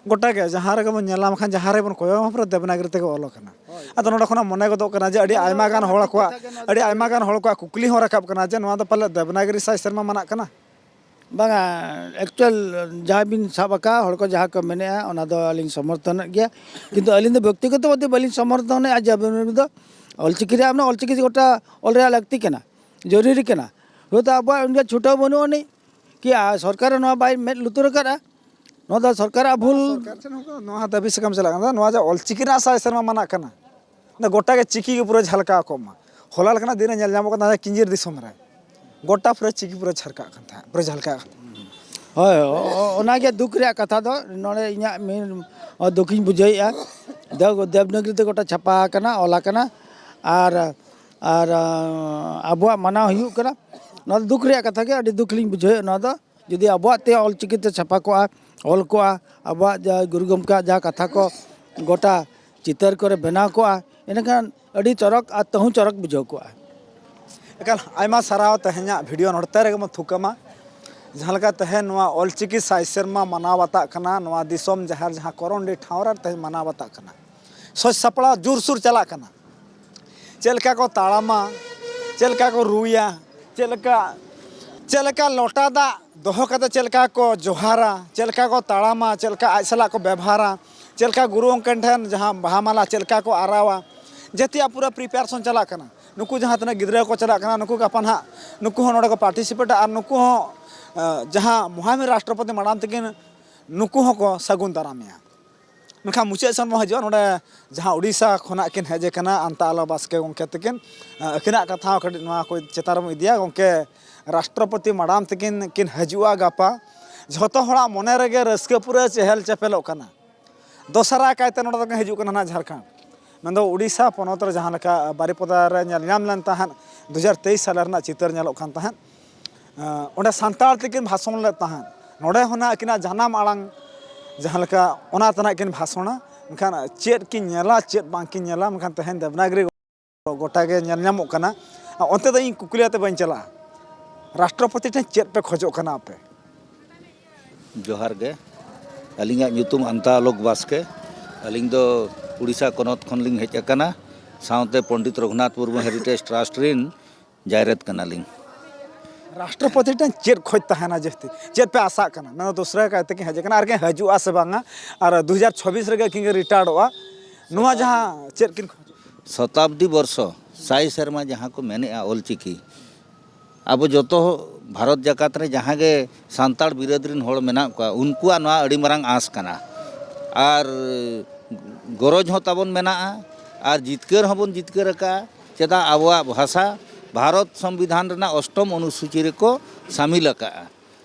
ᱜᱚᱴᱟ ᱜᱮ ᱡᱟᱦᱟᱸ ᱨᱮᱜᱮ ᱵᱚᱱ ᱧᱮᱞᱟ, ᱵᱟᱝᱠᱷᱟᱱ ᱡᱟᱦᱟᱸ ᱨᱮᱵᱚᱱ ᱠᱚᱭᱚᱜᱟ, ᱯᱩᱨᱟᱹ ᱫᱮᱵᱽᱱᱟᱜᱚᱨᱤ ᱛᱮᱜᱮ ᱚᱞ ᱟᱠᱟᱱᱟ᱾ ᱟᱫᱚ ᱱᱚᱰᱮ ᱠᱷᱚᱱᱟᱜ ᱢᱚᱱᱮ ᱜᱚᱫᱚᱜ ᱠᱟᱱᱟ ᱡᱮ ᱟᱹᱰᱤ ᱟᱭᱢᱟ ᱜᱟᱱ ᱦᱚᱲ ᱠᱚᱣᱟᱜ, ᱟᱹᱰᱤ ᱟᱭᱢᱟ ᱜᱟᱱ ᱦᱚᱲ ᱠᱚᱣᱟᱜ ᱠᱩᱠᱞᱤ ᱦᱚᱸ ᱨᱟᱠᱟᱵ ᱠᱟᱱᱟ ᱡᱮ ᱱᱚᱣᱟ ᱫᱚ ᱯᱟᱞᱮᱫ ᱫᱮᱵᱽᱱᱟᱜᱚᱨᱤ ᱥᱟᱭ ᱥᱮᱨᱢᱟ ᱢᱟᱱᱟᱜ ᱠᱟᱱᱟ᱾ ᱵᱟᱝᱟ, ᱮᱠᱪᱩᱭᱟᱞ ᱡᱟᱦᱟᱸ ᱵᱤᱱ ᱥᱟᱵ ᱟᱠᱟᱫ, ᱦᱚᱲ ᱠᱚ ᱡᱟᱦᱟᱸ ᱠᱚ ᱢᱮᱱᱮᱫᱼᱟ, ᱚᱱᱟ ᱫᱚ ᱟᱹᱞᱤᱧ ᱥᱚᱢᱚᱨᱛᱷᱚᱱᱮᱫ ᱜᱮᱭᱟ᱾ ᱠᱤᱱᱛᱩ ᱟᱹᱞᱤᱧ ᱫᱚ ᱵᱮᱠᱛᱤᱜᱚᱛᱚ ᱵᱷᱟᱵᱮ ᱵᱟᱹᱞᱤᱧ ᱥᱚᱢᱚᱨᱛᱷᱚᱱᱮᱫᱼᱟ ᱡᱮ ᱟᱵᱤᱱ ᱫᱚ ᱚᱞᱪᱤᱠᱤ ᱨᱮᱭᱟᱜ, ᱢᱟᱱᱮ, ᱚᱞᱪᱤᱠᱤ ᱜᱚᱴᱟ ᱚᱞ ᱨᱮᱭᱟᱜ ᱞᱟᱹᱠᱛᱤ ᱠᱟᱱᱟ, ᱡᱚᱨᱩᱨᱤ ᱠᱟᱱᱟ᱾ ᱦᱳᱭᱛᱳ ᱟᱵᱚᱣᱟᱜ ᱩᱱᱤᱭᱟᱜ ᱪᱷᱩᱴᱟᱹᱣ ᱵᱟᱹᱱᱩᱜ ᱟᱹᱱᱤᱡ ᱠᱤ, ᱟᱨ ᱥᱚᱨᱠᱟᱨ ᱱᱚᱣᱟ ᱵᱟᱭ ᱢᱮᱫ ᱞᱩᱛᱩᱨ ᱟᱠᱟᱫᱼᱟ, ᱱᱚᱣᱟ ᱫᱚ ᱥᱚᱨᱠᱟᱨᱟᱜ ᱵᱷᱩᱞ᱾ ᱥᱚᱨᱠᱟᱨ ᱴᱷᱮᱱ ᱦᱚᱸ ᱱᱚᱣᱟ ᱫᱟᱹᱵᱤ ᱥᱟᱠᱟᱢ ᱪᱟᱞᱟᱜ ᱠᱟᱱᱟ, ᱱᱚᱣᱟ ᱡᱮ ᱚᱞᱪᱤᱠᱤ ᱨᱮᱱᱟᱜ ᱥᱟᱭ ᱥᱮᱨᱢᱟ ᱢᱟᱱᱟᱜ ᱠᱟᱱᱟ, ᱜᱚᱴᱟ ᱜᱮ ᱪᱤᱠᱤ ᱜᱮ ᱯᱩᱨᱟᱹ ᱡᱷᱟᱞᱠᱟᱣ ᱠᱚᱜ ᱢᱟ᱾ ᱦᱚᱞᱟ ᱞᱮᱠᱟᱱᱟᱜ ᱫᱤᱱ ᱨᱮ ᱧᱮᱞ ᱧᱟᱢᱚᱜ ᱠᱟᱱᱟ ᱠᱤᱧᱤᱨ ᱫᱤᱥᱚᱢ ᱨᱮ ᱜᱚᱴᱟ ᱯᱩᱨᱟᱹ ᱪᱤᱠᱤ ᱯᱩᱨᱟᱹ ᱡᱷᱟᱨᱠᱟᱜ ᱠᱟᱱ ᱛᱟᱦᱮᱸᱫ, ᱯᱩᱨᱟᱹ ᱡᱷᱟᱞᱠᱟᱜ ᱠᱟᱱ ᱛᱟᱦᱮᱸᱫ᱾ ᱦᱳᱭ, ᱚ-, ᱚ-, ᱚᱱᱟᱜᱮ ᱫᱩᱠ ᱨᱮᱭᱟᱜ ᱠᱟᱛᱷᱟ ᱫᱚ, ᱱᱚᱰᱮ ᱤᱧᱟᱹᱜ ᱢᱮᱱ ᱫᱩᱠ ᱤᱧ ᱵᱩᱡᱷᱟᱹᱣᱮᱫᱼᱟ᱾ ᱫᱮᱵᱽ-, ᱫᱮᱵᱽᱱᱟᱜᱚᱨᱤ ᱛᱮ ᱜᱚᱴᱟ ᱪᱷᱟᱯᱟ ᱟᱠᱟᱱᱟ, ᱚᱞ ᱟᱠᱟᱱᱟ, ᱟᱨ, ᱟᱨ, ᱟᱸ, ᱟᱵᱚᱣᱟᱜ ᱢᱟᱱᱟᱣ ᱦᱩᱭᱩᱜ ᱠᱟᱱᱟ᱾ ᱱᱚᱣᱟ ᱫᱚ ᱫᱩᱠ ᱨᱮᱭᱟᱜ ᱠᱟᱛᱷᱟ ᱜᱮ, ᱟᱹᱰᱤ ᱫᱩᱠ ᱞᱤᱧ ᱵᱩᱡᱷᱟᱹᱣᱮᱫ ᱱᱚᱣᱟ ᱫᱚ᱾ ᱡᱩᱫᱤ ᱟᱵᱚᱣᱟᱜ ᱛᱮ ᱚᱞᱪᱤᱠᱤ ᱛᱮ ᱪᱷᱟᱯᱟ ᱠᱚᱜᱼᱟ, ᱚᱞ ᱠᱚᱜᱼᱟ, ᱟᱵᱚᱣᱟᱜ ᱡᱟ ᱜᱩᱨᱩ ᱜᱚᱢᱠᱮᱭᱟᱜ ᱡᱟᱦᱟᱸ ᱠᱟᱛᱷᱟ ᱠᱚ ᱜᱚᱴᱟ ᱪᱤᱛᱟᱹᱨ ᱠᱚᱨᱮ ᱵᱮᱱᱟᱣ ᱠᱚᱜᱼᱟ, ᱮᱸᱰᱮᱠᱷᱟᱱ ᱟᱹᱰᱤ ᱪᱚᱨᱚᱠ ᱟᱨ ᱛᱟᱹᱦᱩ ᱪᱚᱨᱚᱠ ᱵᱩᱡᱷᱟᱹᱣ ᱠᱚᱜᱼᱟ᱾ ᱮᱠᱟᱞ, ᱟᱭᱢᱟ ᱥᱟᱨᱦᱟᱣ᱾ ᱛᱮᱦᱮᱧᱟᱜ ᱵᱷᱤᱰᱤᱭᱳ ᱱᱚᱰᱮ ᱨᱮᱜᱮ ᱵᱚᱱ ᱛᱷᱩᱠᱟᱹᱢᱟ᱾ ᱡᱟᱦᱟᱸ ᱞᱮᱠᱟ ᱛᱮᱦᱮᱧ ᱱᱚᱣᱟ ᱚᱞᱪᱤᱠᱤ ᱥᱟᱭ ᱥᱮᱨᱢᱟ ᱢᱟᱱᱟᱣ ᱵᱟᱛᱟᱜ ᱠᱟᱱᱟ, ᱱᱚᱣᱟ ᱫᱤᱥᱚᱢ ᱡᱟᱦᱮᱨ ᱡᱟᱦᱟᱸ ᱠᱚᱨᱚᱱᱰᱤ ᱴᱷᱟᱶ ᱨᱮ ᱛᱮᱦᱮᱧ ᱢᱟᱱᱟᱣ ᱵᱟᱛᱟᱜ ᱠᱟᱱᱟ, ᱥᱟᱹᱛ ᱥᱟᱯᱲᱟᱣ ᱡᱳᱨᱥᱳᱨ ᱪᱟᱞᱟᱜ ᱠᱟᱱᱟ᱾ ᱪᱮᱫ ᱞᱮᱠᱟ ᱠᱚ ᱛᱟᱲᱟᱢᱟ, ᱪᱮᱫ ᱞᱮᱠᱟ ᱠᱚ ᱨᱩᱭᱟ, ᱪᱮᱫ ᱞᱮᱠᱟ, ᱪᱮᱫ ᱞᱮᱠᱟ ᱞᱚᱴᱟ ᱫᱟᱜ ᱫᱚᱦᱚ ᱠᱟᱛᱮ ᱪᱮᱫ ᱞᱮᱠᱟ ᱠᱚ ᱡᱚᱦᱟᱨᱟ, ᱪᱮᱫ ᱞᱮᱠᱟ ᱠᱚ ᱛᱟᱲᱟᱢᱟ, ᱪᱮᱫ ᱞᱮᱠᱟ ᱟᱡ ᱥᱟᱞᱟᱜ ᱠᱚ ᱵᱮᱵᱷᱟᱨᱟ, ᱪᱮᱫ ᱞᱮᱠᱟ ᱜᱩᱨᱩ ᱜᱚᱢᱠᱮ ᱴᱷᱮᱱ ᱡᱟᱦᱟᱸ ᱵᱟᱦᱟ ᱢᱟᱞᱟ ᱪᱮᱫ ᱞᱮᱠᱟ ᱠᱚ ᱟᱨᱟᱣᱟ, ᱡᱟᱹᱛᱤᱭᱟᱜ ᱯᱩᱨᱟᱹ preparation ᱪᱟᱞᱟᱜ ᱠᱟᱱᱟ᱾ ᱱᱩᱠᱩ ᱡᱟᱦᱟᱸ ᱛᱤᱱᱟᱹᱜ ᱜᱤᱫᱽᱨᱟᱹ ᱠᱚ ᱪᱟᱞᱟᱜ ᱠᱟᱱᱟ, ᱱᱩᱠᱩ ᱜᱟᱯᱟ ᱱᱟᱦᱟᱜ ᱱᱩᱠᱩ ᱦᱚᱸ ᱱᱚᱰᱮ ᱠᱚ participate ᱟ ᱟᱨ ᱱᱩᱠᱩ ᱦᱚᱸ, ᱮ, ᱡᱟᱦᱟᱸ ᱢᱚᱦᱟᱢᱤ ᱨᱟᱥᱴᱨᱚᱯᱚᱛᱤ ᱢᱟᱲᱟᱝ ᱛᱟᱹᱠᱤᱱ, ᱱᱩᱠᱩ ᱦᱚᱸᱠᱚ ᱥᱟᱹᱜᱩᱱ ᱫᱟᱨᱟᱢᱮᱭᱟ᱾ ᱢᱮᱱᱠᱷᱟᱱ ᱢᱩᱪᱟᱹᱫ ᱥᱮᱱ ᱵᱚᱱ ᱦᱤᱡᱩᱜᱼᱟ, ᱱᱚᱰᱮ ᱡᱟᱦᱟᱸ ᱳᱰᱤᱥᱟ ᱠᱷᱚᱱᱟᱜ ᱠᱤᱱ ᱦᱮᱡ ᱟᱠᱟᱱᱟ, ᱟᱱᱛᱟ ᱟᱞᱚ ᱵᱟᱥᱠᱮ ᱜᱚᱢᱠᱮ ᱛᱟᱹᱠᱤᱱ, ᱟᱹᱠᱤᱱᱟᱜ ᱠᱟᱛᱷᱟ ᱦᱚᱸ ᱠᱟᱹᱴᱤᱡ ᱱᱚᱣᱟ ᱠᱚ ᱪᱮᱛᱟᱱ ᱨᱮᱵᱚᱱ ᱤᱫᱤᱭᱟ᱾ ᱜᱚᱢᱠᱮ, ᱨᱟᱥᱴᱨᱚᱯᱚᱛᱤ ᱢᱟᱰᱟᱢ ᱛᱟᱹᱠᱤᱱ ᱠᱤᱱ ᱦᱤᱡᱩᱜᱼᱟ ᱜᱟᱯᱟ᱾ ᱡᱷᱚᱛᱚ ᱦᱚᱲᱟᱜ ᱢᱚᱱᱮ ᱨᱮᱜᱮ ᱨᱟᱹᱥᱠᱟᱹ ᱯᱩᱨᱟᱹ ᱪᱮᱦᱮᱞ ᱪᱮᱯᱮᱞᱚᱜ ᱠᱟᱱᱟ᱾ ᱫᱚᱥᱟᱨᱟ ᱠᱟᱭᱛᱮ ᱱᱚᱰᱮ ᱫᱚᱠᱤᱱ ᱦᱤᱡᱩᱜ ᱠᱟᱱᱟ ᱱᱟᱦᱟᱜ ᱡᱷᱟᱲᱠᱷᱚᱸᱰ, ᱢᱮᱱᱫᱚ ᱳᱰᱤᱥᱟ ᱯᱚᱱᱚᱛ ᱨᱮ ᱡᱟᱦᱟᱸ ᱞᱮᱠᱟ ᱵᱟᱨᱤᱯᱚᱫᱟ ᱨᱮ ᱧᱮᱞ ᱧᱟᱢ ᱞᱮᱱ ᱛᱟᱦᱮᱸᱫ, ᱫᱩ ᱦᱟᱡᱟᱨ ᱛᱮᱭᱤᱥ ᱥᱟᱞ ᱨᱮᱱᱟᱜ ᱪᱤᱛᱟᱹᱨ ᱧᱮᱞᱚᱜ ᱠᱟᱱ ᱛᱟᱦᱮᱸᱫ, ᱚᱸᱰᱮ ᱥᱟᱱᱛᱟᱲ ᱛᱮᱠᱤᱱ ᱵᱷᱟᱥᱚᱱ ᱞᱮᱫ ᱛᱟᱦᱮᱸᱫ᱾ ᱱᱚᱰᱮ ᱦᱚᱸ ᱱᱟᱦᱟᱜ ᱟᱹᱠᱤᱱᱟᱜ ᱡᱟᱱᱟᱢ ᱟᱲᱟᱝ ᱡᱟᱦᱟᱸ ᱞᱮᱠᱟ, ᱚᱱᱟ ᱛᱮ ᱱᱟᱦᱟᱜ ᱠᱤᱱ ᱵᱷᱟᱥᱚᱱᱟ᱾ ᱢᱮᱱᱠᱷᱟᱱ ᱪᱮᱫ ᱠᱤᱱ ᱧᱮᱞᱟ, ᱪᱮᱫ ᱵᱟᱝ ᱠᱤᱱ ᱧᱮᱞᱟ, ᱢᱮᱱᱠᱷᱟᱱ ᱛᱮᱦᱮᱧ ᱫᱮᱵᱽᱱᱟᱜᱽᱨᱤ ᱜᱚᱴᱟ ᱜᱮ ᱧᱮᱞ ᱧᱟᱢᱚᱜ ᱠᱟᱱᱟ᱾ ᱚᱱᱛᱮ ᱫᱚ ᱤᱧ ᱠᱩᱠᱞᱤ ᱟᱛᱮ ᱵᱟᱹᱧ ᱪᱟᱞᱟᱜᱼᱟ, ᱨᱟᱥᱴᱨᱚᱯᱚᱛᱤ ᱴᱷᱮᱱ ᱪᱮᱫ ᱯᱮ ᱠᱷᱚᱡᱚᱜ ᱠᱟᱱᱟ ᱟᱯᱮ? ᱡᱚᱦᱟᱨ ᱜᱮ᱾ ᱟᱹᱞᱤᱧᱟᱜ ᱧᱩᱛᱩᱢ ᱟᱱᱛᱟ ᱟᱞᱳᱠ ᱵᱟᱥᱠᱮ᱾ ᱟᱹᱞᱤᱧ ᱫᱚ ᱩᱲᱤᱥᱥᱟ ᱯᱚᱱᱚᱛ ᱠᱷᱚᱱ ᱞᱤᱧ ᱦᱮᱡ ᱟᱠᱟᱱᱟ, ᱥᱟᱶᱛᱮ ᱯᱚᱱᱰᱤᱛ ᱨᱚᱜᱷᱩᱱᱟᱛᱷ ᱢᱩᱨᱢᱩ Heritage Trust ᱨᱤᱱ ᱡᱟᱭᱨᱮᱛ ᱠᱟᱱᱟᱞᱤᱧ᱾ ᱨᱟᱥᱴᱨᱚᱯᱚᱛᱤ ᱴᱷᱮᱱ ᱪᱮᱫ ᱠᱷᱚᱡᱽ ᱛᱟᱦᱮᱱᱟ ᱡᱟᱹᱥᱛᱤ? ᱪᱮᱫ ᱯᱮ ᱟᱥᱟᱜ ᱠᱟᱱᱟ? ᱢᱮᱱᱫᱚ ᱫᱚᱥᱨᱟ ᱠᱟᱭᱛᱮ ᱠᱤᱱ ᱦᱮᱡ ᱟᱠᱟᱱᱟ, ᱟᱨ ᱠᱤᱱ ᱦᱤᱡᱩᱜᱼᱟ ᱥᱮ ᱵᱟᱝᱟ? ᱟᱨ ᱫᱩ ᱦᱟᱡᱟᱨ ᱪᱷᱚᱵᱵᱤᱥ ᱨᱮᱜᱮ ᱠᱤᱱ ᱨᱤᱴᱟᱭᱟᱨᱚᱜᱼᱟ᱾ ᱱᱚᱣᱟ ᱡᱟᱦᱟᱸ ᱪᱮᱫ ᱠᱤᱱ ᱠᱷᱚᱡᱚᱜᱼᱟ? ᱥᱚᱛᱟᱵᱫᱤ ᱵᱚᱨᱥᱚ, ᱥᱟᱭ ᱥᱮᱨᱢᱟ ᱡᱟᱦᱟᱸ ᱠᱚ ᱢᱮᱱᱮᱜᱼᱟ ᱚᱞᱪᱤᱠᱤ, ᱟᱵᱚ ᱡᱚᱛᱚ ᱵᱷᱟᱨᱚᱛ ᱡᱟᱠᱟᱛ ᱨᱮ ᱡᱟᱦᱟᱸ ᱜᱮ ᱥᱟᱱᱛᱟᱲ ᱵᱤᱨᱟᱹᱫ ᱨᱤᱱ ᱦᱚᱲ ᱢᱮᱱᱟᱜ ᱠᱚᱣᱟ, ᱩᱱᱠᱩᱣᱟᱜ ᱱᱚᱣᱟ ᱟᱹᱰᱤ ᱢᱟᱨᱟᱝ ᱟᱸᱥ ᱠᱟᱱᱟ᱾ ᱟᱨ ᱜᱚᱨᱚᱡᱽ ᱦᱚᱸ ᱛᱟᱵᱚᱱ ᱢᱮᱱᱟᱜᱼᱟ, ᱟᱨ ᱡᱤᱛᱠᱟᱹᱨ ᱦᱚᱸᱵᱚᱱ ᱡᱤᱛᱠᱟᱹᱨ ᱟᱠᱟᱫᱼᱟ᱾ ᱪᱮᱫᱟᱜ ᱟᱵᱚᱣᱟᱜ ᱵᱷᱟᱥᱟ ᱵᱷᱟᱨᱚᱛ ᱥᱚᱝᱵᱤᱫᱷᱟᱱ ᱨᱮᱱᱟᱜ ᱚᱥᱴᱚᱢ ᱚᱱᱩᱥᱩᱪᱤ ᱨᱮᱠᱚ ᱥᱟᱢᱤᱞ ᱟᱠᱟᱫᱼᱟ᱾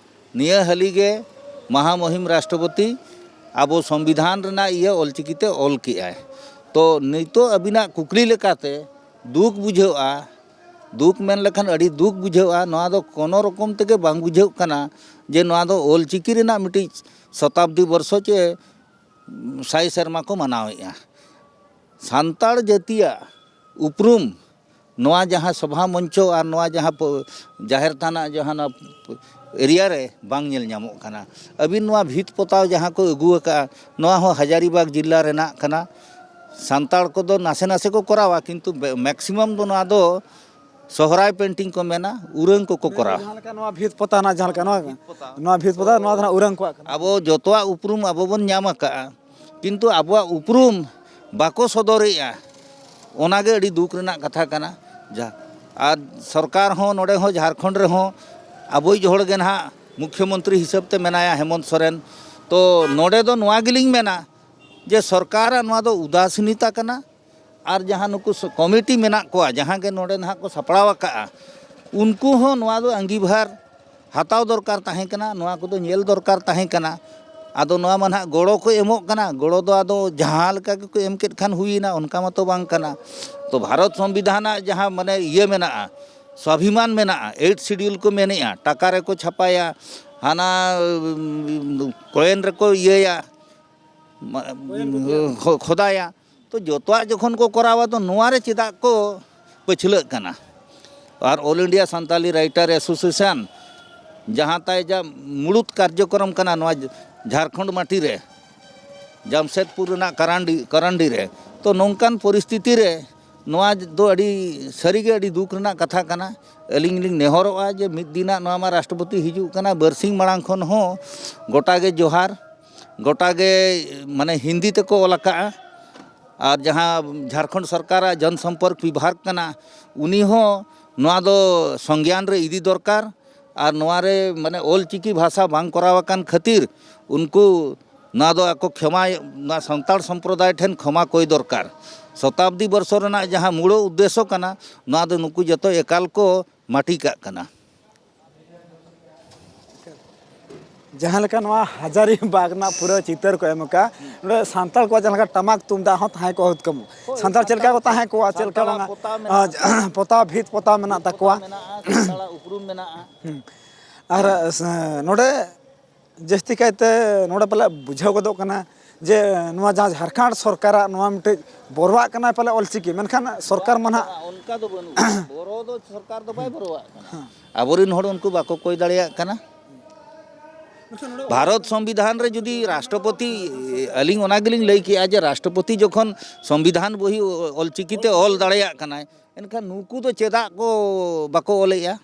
ᱱᱤᱭᱟᱹ ᱦᱟᱹᱞᱤ ᱜᱮ ᱢᱟᱦᱟᱢᱚᱦᱤᱢ ᱨᱟᱥᱴᱨᱚᱯᱚᱛᱤ ᱟᱵᱚ ᱥᱚᱝᱵᱤᱫᱷᱟᱱ ᱨᱮᱱᱟᱜ ᱤᱭᱟᱹ ᱚᱞᱪᱤᱠᱤ ᱛᱮ ᱚᱞ ᱠᱮᱜᱼᱟᱭ᱾ ᱛᱚ ᱱᱤᱛᱚᱜ ᱟᱹᱵᱤᱱᱟᱜ ᱠᱩᱠᱞᱤ ᱞᱮᱠᱟᱛᱮ ᱫᱩᱠ ᱵᱩᱡᱷᱟᱹᱜᱼᱟ, ᱫᱩᱠ ᱢᱮᱱ ᱞᱮᱠᱷᱟᱱ ᱟᱹᱰᱤ ᱫᱩᱠ ᱵᱩᱡᱷᱟᱹᱜᱼᱟ᱾ ᱱᱚᱣᱟ ᱫᱚ ᱠᱳᱱᱳ ᱨᱚᱠᱚᱢ ᱛᱮᱜᱮ ᱵᱟᱝ ᱵᱩᱡᱷᱟᱹᱜ ᱠᱟᱱᱟ ᱡᱮ ᱱᱚᱣᱟ ᱫᱚ ᱚᱞᱪᱤᱠᱤ ᱨᱮᱱᱟᱜ ᱢᱤᱫᱴᱤᱡ ᱥᱚᱛᱟᱵᱫᱤ ᱵᱚᱨᱥᱚ ᱪᱮ ᱥᱟᱭ ᱥᱮᱨᱢᱟ ᱠᱚ ᱢᱟᱱᱟᱣᱮᱫᱼᱟ᱾ ᱥᱟᱱᱛᱟᱲ ᱡᱟᱹᱛᱤᱭᱟᱜ ᱩᱯᱨᱩᱢ ᱱᱚᱣᱟ ᱡᱟᱦᱟᱸ ᱥᱚᱵᱷᱟ ᱢᱚᱧᱪᱚ ᱟᱨ ᱱᱚᱣᱟ ᱡᱟᱦᱟᱸ ᱯᱚ-, ᱡᱟᱦᱮᱨ ᱛᱷᱟᱱᱟ ᱡᱟᱦᱟᱸ ᱱᱚᱣᱟ ᱮᱨᱤᱭᱟ ᱨᱮ ᱵᱟᱝ ᱧᱮᱞ ᱧᱟᱢᱚᱜ ᱠᱟᱱᱟ᱾ ᱟᱹᱵᱤᱱ ᱱᱚᱣᱟ ᱵᱷᱤᱛ ᱯᱚᱛᱟᱣ ᱡᱟᱦᱟᱸ ᱠᱚ ᱟᱹᱜᱩ ᱟᱠᱟᱫᱼᱟ, ᱱᱚᱣᱟ ᱦᱚᱸ ᱦᱟᱡᱟᱨᱤᱵᱟᱜᱽ ᱡᱤᱞᱟ ᱨᱮᱱᱟᱜ ᱠᱟᱱᱟ᱾ ᱥᱟᱱᱛᱟᱲ ᱠᱚᱫᱚ ᱱᱟᱥᱮ ᱱᱟᱥᱮ ᱠᱚ ᱠᱚᱨᱟᱣᱟ, ᱠᱤᱱᱛᱩ ᱵᱮ-, ᱢᱮᱠᱥᱤᱢᱟᱢ ᱫᱚ ᱱᱚᱣᱟ ᱫᱚ ᱥᱚᱦᱨᱟᱭ ᱯᱮᱱᱴᱤᱝ ᱠᱚ ᱢᱮᱱᱟ, ᱩᱨᱟᱹᱝ ᱠᱚᱠᱚ ᱠᱚᱨᱟᱣᱟ᱾ ᱡᱟᱦᱟᱸ ᱞᱮᱠᱟ ᱱᱚᱣᱟ ᱵᱷᱤᱛ ᱯᱚᱛᱟᱣ ᱨᱮᱱᱟᱜ, ᱡᱟᱦᱟᱸ ᱞᱮᱠᱟ ᱱᱚᱣᱟ, ᱱᱚᱣᱟ ᱵᱷᱤᱛ ᱯᱚᱛᱟᱣ, ᱱᱚᱣᱟ ᱫᱚ ᱱᱟᱜ ᱩᱨᱟᱹᱝ ᱠᱚᱣᱟᱜ ᱠᱟᱱᱟ᱾ ᱟᱵᱚ ᱡᱚᱛᱚᱣᱟᱜ ᱩᱯᱨᱩᱢ ᱟᱵᱚ ᱵᱚᱱ ᱧᱟᱢ ᱟᱠᱟᱫᱼᱟ, ᱠᱤᱱᱛᱩ ᱟᱵᱚᱣᱟᱜ ᱩᱯᱨᱩᱢ ᱵᱟᱠᱚ ᱥᱚᱫᱚᱨᱮᱜᱼᱟ, ᱚᱱᱟᱜᱮ ᱟᱹᱰᱤ ᱫᱩᱠ ᱨᱮᱱᱟᱜ ᱠᱟᱛᱷᱟ ᱠᱟᱱᱟ᱾ ᱡᱟ-, ᱟᱨ ᱥᱚᱨᱠᱟᱨ ᱦᱚᱸ ᱱᱚᱰᱮ ᱦᱚᱸ ᱡᱷᱟᱲᱠᱷᱚᱸᱰ ᱨᱮᱦᱚᱸ ᱟᱵᱚᱭᱤᱡ ᱦᱚᱲ ᱜᱮ ᱱᱟᱦᱟᱜ ᱢᱩᱠᱷᱭᱚᱢᱚᱱᱛᱨᱤ ᱦᱤᱥᱟᱹᱵ ᱛᱮ ᱢᱮᱱᱟᱭᱟ ᱦᱮᱢᱚᱱᱛ ᱥᱚᱨᱮᱱ᱾ ᱛᱚ ᱱᱚᱰᱮ ᱫᱚ ᱱᱚᱣᱟ ᱜᱮᱞᱤᱧ ᱢᱮᱱᱟ ᱡᱮ ᱥᱚᱨᱠᱟᱨᱟᱜ ᱱᱚᱣᱟ ᱫᱚ ᱩᱫᱟᱥᱤᱱᱤᱛᱟ ᱠᱟᱱᱟ᱾ ᱟᱨ ᱡᱟᱦᱟᱸ ᱱᱩᱠᱩ ᱥᱚ-, ᱠᱚᱢᱤᱴᱤ ᱢᱮᱱᱟᱜ ᱠᱚᱣᱟ, ᱡᱟᱦᱟᱸ ᱜᱮ ᱱᱚᱰᱮ ᱱᱟᱦᱟᱜ ᱠᱚ ᱥᱟᱯᱲᱟᱣ ᱟᱠᱟᱫᱼᱟ, ᱩᱱᱠᱩ ᱦᱚᱸ ᱱᱚᱣᱟ ᱫᱚ ᱟᱸᱜᱤᱵᱷᱟᱨ ᱦᱟᱛᱟᱣ ᱫᱚᱨᱠᱟᱨ ᱛᱟᱦᱮᱸ ᱠᱟᱱᱟ, ᱱᱚᱣᱟ ᱠᱚᱫᱚ ᱧᱮᱞ ᱫᱚᱨᱠᱟᱨ ᱛᱟᱦᱮᱸ ᱠᱟᱱᱟ᱾ ᱟᱫᱚ ᱱᱚᱣᱟ ᱢᱟ ᱱᱟᱦᱟᱜ ᱜᱚᱲᱚ ᱠᱚ ᱮᱢᱚᱜ ᱠᱟᱱᱟ, ᱜᱚᱲᱚ ᱫᱚ ᱟᱫᱚ ᱡᱟᱦᱟᱸ ᱞᱮᱠᱟ ᱜᱮᱠᱚ ᱮᱢ ᱠᱮᱫ ᱠᱷᱟᱱ ᱦᱩᱭᱮᱱᱟ, ᱚᱱᱠᱟ ᱢᱟᱛᱚ ᱵᱟᱝ ᱠᱟᱱᱟ᱾ ᱛᱚ ᱵᱷᱟᱨᱚᱛ ᱥᱚᱝᱵᱤᱫᱷᱟᱱᱟᱜ ᱡᱟᱦᱟᱸ ᱢᱟᱱᱮ ᱤᱭᱟᱹ ᱢᱮᱱᱟᱜᱼᱟ, ᱥᱣᱟᱵᱷᱤᱢᱟᱱ ᱢᱮᱱᱟᱜᱼᱟ, ᱮᱭᱤᱴ ᱥᱤᱰᱤᱭᱩᱞ ᱠᱚ ᱢᱮᱱᱮᱜᱼᱟ, ᱴᱟᱠᱟ ᱨᱮᱠᱚ ᱪᱷᱟᱯᱟᱭᱟ, ᱦᱟᱱᱟ ᱩᱢ, ᱠᱚᱭᱮᱱ ᱨᱮᱠᱚ ᱤᱭᱟᱹᱭᱟ, ᱢᱟ-, ᱠᱚᱭᱮᱱ ᱠᱚ ᱛᱮᱭᱟᱨᱟ᱾ ᱠᱷᱚ-, ᱠᱷᱚᱫᱟᱭᱟ᱾ ᱛᱚ ᱡᱚᱛᱚᱣᱟᱜ ᱡᱚᱠᱷᱚᱱ ᱠᱚ ᱠᱚᱨᱟᱣᱟ, ᱛᱚ ᱱᱚᱣᱟ ᱨᱮ ᱪᱮᱫᱟᱜ ᱠᱚ ᱯᱟᱹᱪᱷᱞᱟᱹᱜ ᱠᱟᱱᱟ? ᱟᱨ All India Santali Writer Association ᱡᱟᱦᱟᱸ ᱛᱟᱭ ᱡᱟ ᱢᱩᱲᱩᱫ ᱠᱟᱨᱡᱚᱠᱨᱚᱢ ᱠᱟᱱᱟ ᱱᱚᱣᱟ ᱡᱷᱟᱲᱠᱷᱚᱸᱰ ᱢᱟᱹᱴᱤ ᱨᱮ, ᱡᱟᱢᱥᱮᱫᱽᱯᱩᱨ ᱨᱮᱱᱟᱜ ᱠᱟᱨᱟᱱᱰᱤ, ᱠᱟᱨᱟᱱᱰᱤ ᱨᱮ, ᱛᱚ ᱱᱚᱝᱠᱟᱱ ᱯᱚᱨᱤᱥᱛᱷᱤᱛᱤ ᱨᱮ ᱱᱚᱣᱟ ᱫᱚ ᱟᱹᱰᱤ ᱥᱟᱹᱨᱤᱜᱮ ᱟᱹᱰᱤ ᱫᱩᱠ ᱨᱮᱱᱟᱜ ᱠᱟᱛᱷᱟ ᱠᱟᱱᱟ᱾ ᱟᱹᱞᱤᱧ ᱞᱤᱧ ᱱᱮᱦᱚᱨᱚᱜᱼᱟ ᱡᱮ ᱢᱤᱫ ᱫᱤᱱᱟᱜ ᱱᱚᱣᱟ ᱢᱟ ᱨᱟᱥᱴᱨᱚᱯᱚᱛᱤ ᱦᱤᱡᱩᱜ ᱠᱟᱱᱟ, ᱵᱟᱨᱥᱤᱧ ᱢᱟᱲᱟᱝ ᱠᱷᱚᱱ ᱦᱚᱸ ᱜᱚᱴᱟ ᱜᱮ ᱡᱚᱦᱟᱨ, ᱜᱚᱴᱟ ᱜᱮ ᱢᱟᱱᱮ ᱦᱤᱱᱫᱤ ᱛᱮᱠᱚ ᱚᱞ ᱟᱠᱟᱜᱼᱟ᱾ ᱟᱨ ᱡᱟᱦᱟᱸ ᱡᱷᱟᱲᱠᱷᱚᱸᱰ ᱥᱚᱨᱠᱟᱨᱟᱜ ᱡᱚᱱ ᱥᱚᱢᱯᱚᱨᱠ ᱵᱤᱵᱷᱟᱜᱽ ᱠᱟᱱᱟ, ᱩᱱᱤ ᱦᱚᱸ ᱱᱚᱣᱟ ᱫᱚ ᱥᱚᱝᱜᱮᱭᱟᱱ ᱨᱮ ᱤᱫᱤ ᱫᱚᱨᱠᱟᱨ᱾ ᱟᱨ ᱱᱚᱣᱟ ᱨᱮ ᱢᱟᱱᱮ ᱚᱞ ᱪᱤᱠᱤ ᱵᱷᱟᱥᱟ ᱵᱟᱝ ᱠᱚᱨᱟᱣ ᱟᱠᱟᱱ ᱠᱷᱟᱹᱛᱤᱨ ᱩᱱᱠᱩ ᱱᱚᱣᱟ ᱫᱚ ᱟᱠᱚ ᱠᱷᱮᱢᱟ, ᱱᱚᱣᱟ ᱥᱟᱱᱛᱟᱲ ᱥᱚᱢᱯᱨᱚᱫᱟᱭ ᱴᱷᱮᱱ ᱠᱷᱮᱢᱟ ᱠᱚᱭ ᱫᱚᱨᱠᱟᱨ᱾ ᱥᱚᱛᱟᱵᱫᱤ ᱵᱚᱨᱥᱚ ᱨᱮᱱᱟᱜ ᱡᱟᱦᱟᱸ ᱢᱩᱲ ᱩᱫᱽᱫᱮᱥᱚ ᱠᱟᱱᱟ, ᱱᱚᱣᱟ ᱫᱚ ᱱᱩᱠᱩ ᱡᱚᱛᱚ ᱮᱠᱟᱞ ᱠᱚ ᱢᱟᱹᱴᱤ ᱠᱟᱜ ᱠᱟᱱᱟ᱾ ᱡᱟᱦᱟᱸ ᱞᱮᱠᱟ ᱱᱚᱣᱟ ᱦᱟᱡᱟᱨᱤ ᱵᱟᱜᱽ ᱨᱮᱱᱟᱜ ᱯᱩᱨᱟᱹ ᱪᱤᱛᱟᱹᱨ ᱠᱚ ᱮᱢ ᱟᱠᱟᱫ, ᱱᱚᱰᱮ ᱥᱟᱱᱛᱟᱲ ᱠᱚᱣᱟᱜ ᱡᱟᱦᱟᱸ ᱞᱮᱠᱟ ᱴᱟᱢᱟᱠ ᱛᱩᱢᱫᱟᱜ ᱦᱚᱸ ᱛᱟᱦᱮᱸ ᱠᱚᱜ ᱦᱩᱛᱠᱟᱹᱢ, ᱦᱳᱭ, ᱥᱟᱱᱛᱟᱲ ᱪᱮᱫ ᱞᱮᱠᱟ ᱠᱚ ᱥᱟᱱᱛᱟᱲ, ᱛᱟᱦᱮᱸ ᱠᱚᱜᱼᱟ, ᱪᱮᱫ ᱞᱮᱠᱟ ᱥᱟᱱᱛᱟᱲᱟᱜ ᱵᱟᱝᱟ, ᱯᱚᱛᱟᱣ ᱢᱮᱱᱟᱜᱼᱟ, ᱟᱸ, ᱯᱚᱛᱟᱣ, ᱵᱷᱤᱛ ᱯᱚᱛᱟᱣ ᱢᱮᱱᱟᱜ ᱛᱟᱠᱚᱣᱟ᱾ ᱯᱚᱛᱟᱣ ᱢᱮᱱᱟᱜᱼᱟ, ᱥᱟᱱᱛᱟᱲᱟᱜ ᱩᱯᱨᱩᱢ ᱢᱮᱱᱟᱜᱼᱟ᱾ ᱦᱩᱸ᱾ ᱟᱨ ᱟᱸ, ᱱᱚᱰᱮ ᱡᱟᱹᱥᱛᱤ ᱠᱟᱭᱛᱮ ᱱᱚᱰᱮ ᱯᱟᱞᱮ ᱵᱩᱡᱷᱟᱹᱣ ᱜᱚᱫᱚᱜ ᱠᱟᱱᱟ ᱡᱮ ᱱᱚᱣᱟ ᱡᱟᱦᱟᱸ ᱡᱷᱟᱲᱠᱷᱚᱸᱰ ᱥᱚᱨᱠᱟᱨᱟᱜ ᱱᱚᱣᱟ ᱢᱤᱫᱴᱮᱡ ᱵᱚᱨᱣᱟᱜ ᱠᱟᱱᱟᱭ ᱯᱟᱞᱮ ᱚᱞᱪᱤᱠᱤ, ᱢᱮᱱᱠᱷᱟᱱ ᱥᱚᱨᱠᱟᱨ ᱢᱟ ᱱᱟᱦᱟᱜ ᱵᱟᱝ, ᱚᱱᱠᱟ ᱫᱚ ᱵᱟᱹᱱᱩᱜᱼᱟ᱾ ᱵᱚᱨᱚ ᱫᱚ ᱥᱚᱨᱠᱟᱨ ᱫᱚ ᱵᱟᱭ ᱵᱚᱨᱚᱣᱟᱜ ᱠᱟᱱᱟ᱾ ᱦᱮᱸ᱾ ᱟᱵᱚᱨᱮᱱ ᱦᱚᱲ ᱩᱱᱠᱩ ᱵᱟᱠᱚ ᱠᱚᱭ ᱫᱟᱲᱮᱭᱟᱜ ᱠᱟᱱᱟ᱾ ᱵᱷᱟᱨᱚᱛ ᱥᱚᱝᱵᱤᱫᱷᱟᱱ ᱨᱮ ᱡᱩᱫᱤ ᱨᱟᱥᱴᱨᱚᱯᱚᱛᱤ, ᱟᱹᱞᱤᱧ ᱚᱱᱟ ᱜᱮᱞᱤᱧ ᱞᱟᱹᱭ ᱠᱮᱜᱼᱟ ᱡᱮ ᱨᱟᱥᱴᱨᱚᱯᱚᱛᱤ ᱡᱚᱠᱷᱚᱱ ᱥᱚᱝᱵᱤᱫᱷᱟᱱ ᱵᱚᱦᱤ ᱚᱞᱪᱤᱠᱤ ᱛᱮ ᱚᱞ ᱫᱟᱲᱮᱭᱟᱜ ᱠᱟᱱᱟᱭ, ᱮᱱᱠᱷᱟᱱ ᱱᱩᱠᱩ ᱫᱚ ᱪᱮᱫᱟᱜ ᱠᱚ ᱵᱟᱠᱚ ᱚᱞᱮᱜᱼᱟ?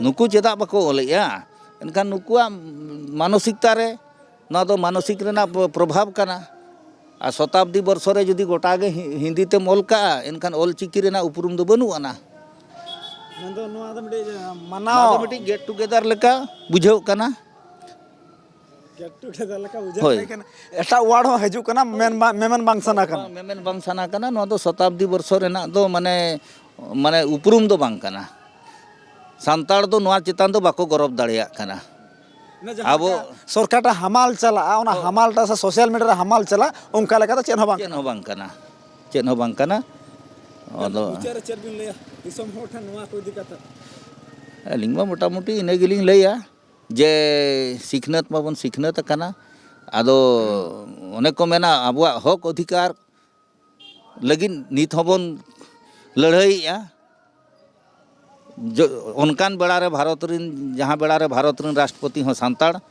ᱱᱩᱠᱩ ᱪᱮᱫᱟᱜ ᱵᱟᱠᱚ ᱚᱞᱮᱜᱼᱟ? ᱮᱱᱠᱷᱟᱱ ᱱᱩᱠᱩᱣᱟᱜ ᱢᱟᱱᱚᱥᱤᱠᱛᱟ ᱨᱮ ᱱᱚᱣᱟ ᱫᱚ ᱢᱟᱱᱚᱥᱤᱠ ᱨᱮᱱᱟᱜ ᱯᱨᱚ-, ᱯᱨᱚᱵᱷᱟᱵᱽ ᱠᱟᱱᱟ᱾ ᱟᱨ ᱥᱚᱛᱟᱵᱫᱤ ᱵᱚᱨᱥᱚ ᱨᱮ ᱡᱩᱫᱤ ᱜᱚᱴᱟ ᱜᱮ ᱦᱤ-, ᱦᱤᱱᱫᱤ ᱛᱮᱢ ᱚᱞ ᱠᱟᱜᱼᱟ, ᱮᱱᱠᱷᱟᱱ ᱚᱞ ᱪᱤᱠᱤ ᱨᱮᱱᱟᱜ ᱩᱯᱨᱩᱢ ᱫᱚ ᱵᱟᱹᱱᱩᱜ ᱟᱱᱟ᱾ ᱢᱮᱱᱫᱚ ᱱᱚᱣᱟ ᱫᱚ ᱢᱤᱫᱴᱤᱡ, ᱮ, ᱱᱚᱣᱟ ᱫᱚ ᱢᱟᱱᱟᱣ ᱢᱤᱫᱴᱤᱡ ᱜᱮᱴ ᱴᱩᱜᱮᱫᱟᱨ ᱞᱮᱠᱟ ᱵᱩᱡᱷᱟᱹᱜ ᱠᱟᱱᱟ᱾ ᱜᱮᱴ ᱴᱩᱜᱮᱫᱟᱨ ᱞᱮᱠᱟ ᱵᱩᱡᱷᱟᱹᱜ ᱦᱳᱭ᱾ ᱠᱟᱱᱟ᱾ ᱮᱴᱟᱜ ᱣᱟᱨᱰ ᱦᱚᱸ ᱦᱤᱡᱩᱜ ᱠᱟᱱᱟ, ᱢᱮᱱ ᱵᱟ-, ᱢᱮᱢᱮᱱ ᱵᱟᱝ ᱥᱟᱱᱟ ᱠᱟᱱᱟ᱾ ᱵᱟᱝ, ᱢᱮᱢᱮᱱ ᱵᱟᱝ ᱥᱟᱱᱟ ᱠᱟᱱᱟ᱾ ᱱᱚᱣᱟ ᱫᱚ ᱥᱚᱛᱟᱵᱫᱤ ᱵᱚᱨᱥᱚ ᱨᱮᱱᱟᱜ ᱫᱚ ᱢᱟᱱᱮ, ᱢᱟᱱᱮ ᱩᱯᱨᱩᱢ ᱫᱚ ᱵᱟᱝ ᱠᱟᱱᱟ᱾ ᱥᱟᱱᱛᱟᱲ ᱫᱚ ᱱᱚᱣᱟ ᱪᱮᱛᱟᱱ ᱫᱚ ᱵᱟᱠᱚ ᱜᱚᱨᱚᱵ ᱫᱟᱲᱮᱭᱟᱜ ᱠᱟᱱᱟ᱾ ᱚᱱᱟ ᱡᱟᱦᱟᱸ ᱟᱵᱚ ᱞᱮᱠᱟ ᱥᱚᱨᱠᱟᱨ ᱴᱟᱜ ᱦᱟᱢᱟᱞ ᱪᱟᱞᱟᱜᱼᱟ, ᱚᱱᱟ ᱦᱳᱭ᱾ ᱦᱟᱢᱟᱞ ᱴᱟᱜ ᱥᱮ ᱥᱳᱥᱟᱞ ᱢᱤᱰᱤᱭᱟ ᱨᱮ ᱦᱟᱢᱟᱞ ᱪᱟᱞᱟᱜ, ᱚᱱᱠᱟ ᱞᱮᱠᱟ ᱫᱚ ᱪᱮᱫ ᱦᱚᱸ ᱵᱟᱝ ᱪᱮᱫ ᱠᱟᱱᱟ᱾ ᱦᱚᱸ ᱵᱟᱝ ᱠᱟᱱᱟ᱾ ᱪᱮᱫ ᱦᱚᱸ ᱵᱟᱝ ᱠᱟᱱᱟ᱾ ᱟᱫᱚ ᱵᱤᱪᱟᱹᱨ ᱨᱮ ᱪᱮᱫ ᱵᱤᱱ ᱞᱟᱹᱭᱟ ᱫᱤᱥᱚᱢ ᱦᱚᱲ ᱴᱷᱮᱱ ᱱᱚᱣᱟ ᱠᱚ ᱤᱫᱤ ᱠᱟᱛᱮ? ᱟᱹᱞᱤᱧ ᱢᱟ ᱢᱚᱴᱟᱢᱩᱴᱤ ᱤᱱᱟᱹ ᱜᱮᱞᱤᱧ ᱞᱟᱹᱭᱟ ᱡᱮ ᱥᱤᱠᱷᱱᱟᱹᱛ ᱢᱟᱵᱚᱱ ᱥᱤᱠᱷᱱᱟᱹᱛ ᱟᱠᱟᱱᱟ, ᱟᱫᱚ ᱚᱱᱮ ᱠᱚ ᱢᱮᱱᱟ ᱟᱵᱚᱣᱟᱜ ᱦᱚᱠ ᱚᱫᱷᱤᱠᱟᱨ ᱞᱟᱹᱜᱤᱫ ᱱᱤᱛ ᱦᱚᱸᱵᱚᱱ ᱞᱟᱹᱲᱦᱟᱹᱭᱮᱫᱼᱟ᱾ ᱡᱚ-, ᱚᱱᱠᱟᱱ ᱵᱮᱲᱟᱨᱮ ᱵᱷᱟᱨᱚᱛ ᱨᱮᱱ, ᱡᱟᱦᱟᱸ ᱵᱮᱲᱟᱨᱮ ᱵᱷᱟᱨᱚᱛ ᱨᱮᱱ ᱨᱟᱥᱴᱨᱚᱯᱚᱛᱤ ᱦᱚᱸ ᱥᱟᱱᱛᱟᱲ,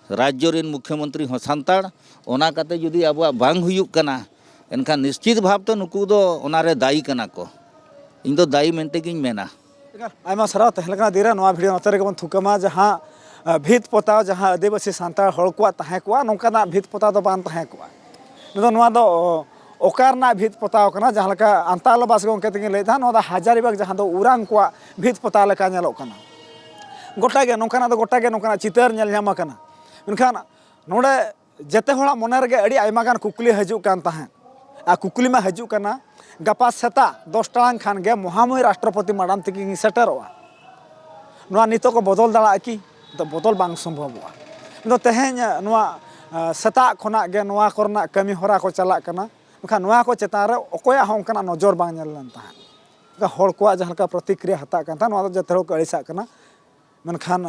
ᱨᱟᱡᱽᱡᱚ ᱨᱮᱱ ᱢᱩᱠᱷᱭᱚᱢᱚᱱᱛᱨᱤ ᱦᱚᱸ ᱥᱟᱱᱛᱟᱲ, ᱚᱱᱟ ᱠᱟᱛᱮ ᱡᱩᱫᱤ ᱟᱵᱚᱣᱟᱜ ᱵᱟᱝ ᱦᱩᱭᱩᱜ ᱠᱟᱱᱟ, ᱮᱱᱠᱷᱟᱱ ᱱᱤᱥᱪᱤᱛ ᱵᱷᱟᱵᱽᱛᱮ ᱱᱩᱠᱩ ᱫᱚ ᱚᱱᱟᱨᱮ ᱫᱟᱭᱤ ᱠᱟᱱᱟ ᱠᱚ᱾ ᱤᱧ ᱫᱚ ᱫᱟᱭᱤ ᱢᱮᱱᱛᱮ ᱜᱤᱧ ᱢᱮᱱᱟ᱾ ᱮᱠᱟᱞ, ᱟᱭᱢᱟ ᱥᱟᱨᱦᱟᱣ ᱛᱟᱦᱮᱸ ᱞᱮᱠᱟᱱᱟ ᱫᱤᱱ ᱨᱮ᱾ ᱱᱚᱣᱟ ᱵᱷᱤᱰᱤᱭᱳ ᱱᱚᱛᱮ ᱨᱮᱜᱮ ᱵᱚᱱ ᱛᱷᱩᱠᱟᱹᱢᱟ, ᱡᱟᱦᱟᱸ, ᱟ, ᱵᱷᱤᱛ ᱯᱚᱛᱟᱣ ᱡᱟᱦᱟᱸ ᱟᱹᱫᱤᱵᱟᱹᱥᱤ ᱥᱟᱱᱛᱟᱲ ᱦᱚᱲ ᱠᱚᱣᱟᱜ ᱛᱟᱦᱮᱸ ᱠᱚᱜᱼᱟ, ᱱᱚᱝᱠᱟᱱᱟᱜ ᱵᱷᱤᱛ ᱯᱚᱛᱟᱣ ᱫᱚ ᱵᱟᱝ ᱛᱟᱦᱮᱸ ᱠᱚᱜᱼᱟ᱾ ᱱᱤᱛᱚᱜ ᱱᱚᱣᱟ ᱫᱚ, ᱚ, ᱚᱠᱟ ᱨᱮᱱᱟᱜ ᱵᱷᱤᱛ ᱯᱚᱛᱟᱣ ᱠᱟᱱᱟ? ᱡᱟᱦᱟᱸ ᱞᱮᱠᱟ ᱟᱱᱛᱟᱞ ᱵᱟᱥᱠᱮ ᱜᱚᱢᱠᱮ ᱛᱟᱹᱠᱤᱱ ᱞᱟᱹᱭᱮᱫ ᱛᱟᱦᱮᱸᱫ, ᱱᱚᱣᱟ ᱫᱚ ᱦᱟᱡᱟᱨᱤᱵᱟᱜᱽ, ᱡᱟᱦᱟᱸ ᱫᱚ ᱩᱨᱟᱝ ᱠᱚᱣᱟᱜ ᱵᱷᱤᱛ ᱯᱚᱛᱟᱣ ᱞᱮᱠᱟ ᱧᱮᱞᱚᱜ ᱠᱟᱱᱟ᱾ ᱜᱚᱴᱟ ᱜᱮ ᱱᱚᱝᱠᱟᱱᱟᱜ ᱫᱚ, ᱜᱚᱴᱟ ᱜᱮ ᱱᱚᱝᱠᱟᱱᱟᱜ ᱪᱤᱛᱟᱹᱨ ᱧᱮᱞ ᱧᱟᱢ ᱟᱠᱟᱱᱟ᱾ ᱢᱮᱱᱠᱷᱟᱱ ᱱᱚᱰᱮ ᱡᱮᱛᱮ ᱦᱚᱲᱟᱜ ᱢᱚᱱᱮ ᱨᱮᱜᱮ ᱟᱹᱰᱤ ᱟᱭᱢᱟ ᱜᱟᱱ ᱠᱩᱠᱞᱤ ᱦᱤᱡᱩᱜ ᱠᱟᱱ ᱛᱟᱦᱮᱸᱫ᱾ ᱟᱨ ᱠᱩᱠᱞᱤ ᱢᱟ ᱦᱤᱡᱩᱜ ᱠᱟᱱᱟ, ᱜᱟᱯᱟ ᱥᱮᱛᱟᱜ ᱫᱚᱥ ᱴᱟᱲᱟᱝ ᱠᱷᱟᱱ ᱜᱮ ᱢᱚᱦᱟᱢᱚᱭ ᱨᱟᱥᱴᱨᱚᱯᱚᱛᱤ ᱢᱟᱰᱟᱢ ᱛᱤᱠᱤᱱ ᱥᱮᱴᱮᱨᱚᱜᱼᱟ᱾ ᱱᱚᱣᱟ ᱱᱤᱛᱚᱜ ᱠᱚ ᱵᱚᱫᱚᱞ ᱫᱟᱲᱮᱭᱟᱜᱼᱟ ᱠᱤ? ᱱᱤᱛᱚᱜ ᱵᱚᱫᱚᱞ ᱵᱟᱝ ᱥᱚᱢᱵᱷᱚᱵᱚᱜᱼᱟ᱾ ᱱᱤᱛᱚᱜ ᱛᱮᱦᱮᱧ ᱱᱚᱣᱟ, ᱟ, ᱥᱮᱛᱟᱜ ᱠᱷᱚᱱᱟᱜ ᱜᱮ ᱱᱚᱣᱟ ᱠᱚᱨᱮᱱᱟᱜ ᱠᱟᱹᱢᱤ ᱦᱚᱨᱟ ᱠᱚ ᱪᱟᱞᱟᱜ ᱠᱟᱱᱟ, ᱢᱮᱱᱠᱷᱟᱱ ᱱᱚᱣᱟ ᱠᱚ ᱪᱮᱛᱟᱱ ᱨᱮ ᱚᱠᱚᱭᱟᱜ ᱦᱚᱸ ᱚᱱᱠᱟᱱᱟᱜ ᱱᱚᱡᱚᱨ ᱵᱟᱝ ᱧᱮᱞ ᱞᱮᱱ ᱛᱟᱦᱮᱸᱫ᱾ ᱦᱚᱲ ᱠᱚᱣᱟᱜ ᱡᱟᱦᱟᱸ ᱞᱮᱠᱟ ᱯᱨᱚᱛᱤᱠᱨᱤᱭᱟ ᱦᱟᱛᱟᱜ ᱠᱟᱱ ᱛᱟᱦᱮᱸᱫ, ᱱᱚᱣᱟ ᱫᱚ ᱡᱚᱛᱚ ᱦᱚᱲ ᱠᱚ ᱟᱹᱲᱤᱥᱟᱜ ᱠᱟᱱᱟ᱾ ᱢᱮᱱᱠᱷᱟᱱ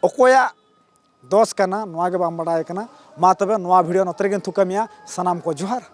ᱚᱠᱚᱭᱟᱜ ᱫᱚᱥ ᱠᱟᱱᱟ, ᱱᱚᱣᱟ ᱜᱮ ᱵᱟᱝ ᱵᱟᱰᱟᱭ ᱠᱟᱱᱟ᱾ ᱢᱟ ᱛᱚᱵᱮ ᱱᱚᱣᱟ ᱵᱷᱤᱰᱤᱭᱳ ᱱᱚᱛᱮ ᱨᱮᱜᱮᱧ ᱛᱷᱩᱠᱟᱹᱢᱮᱜᱼᱟ᱾ ᱥᱟᱱᱟᱢ ᱠᱚ ᱡᱚᱦᱟᱨ᱾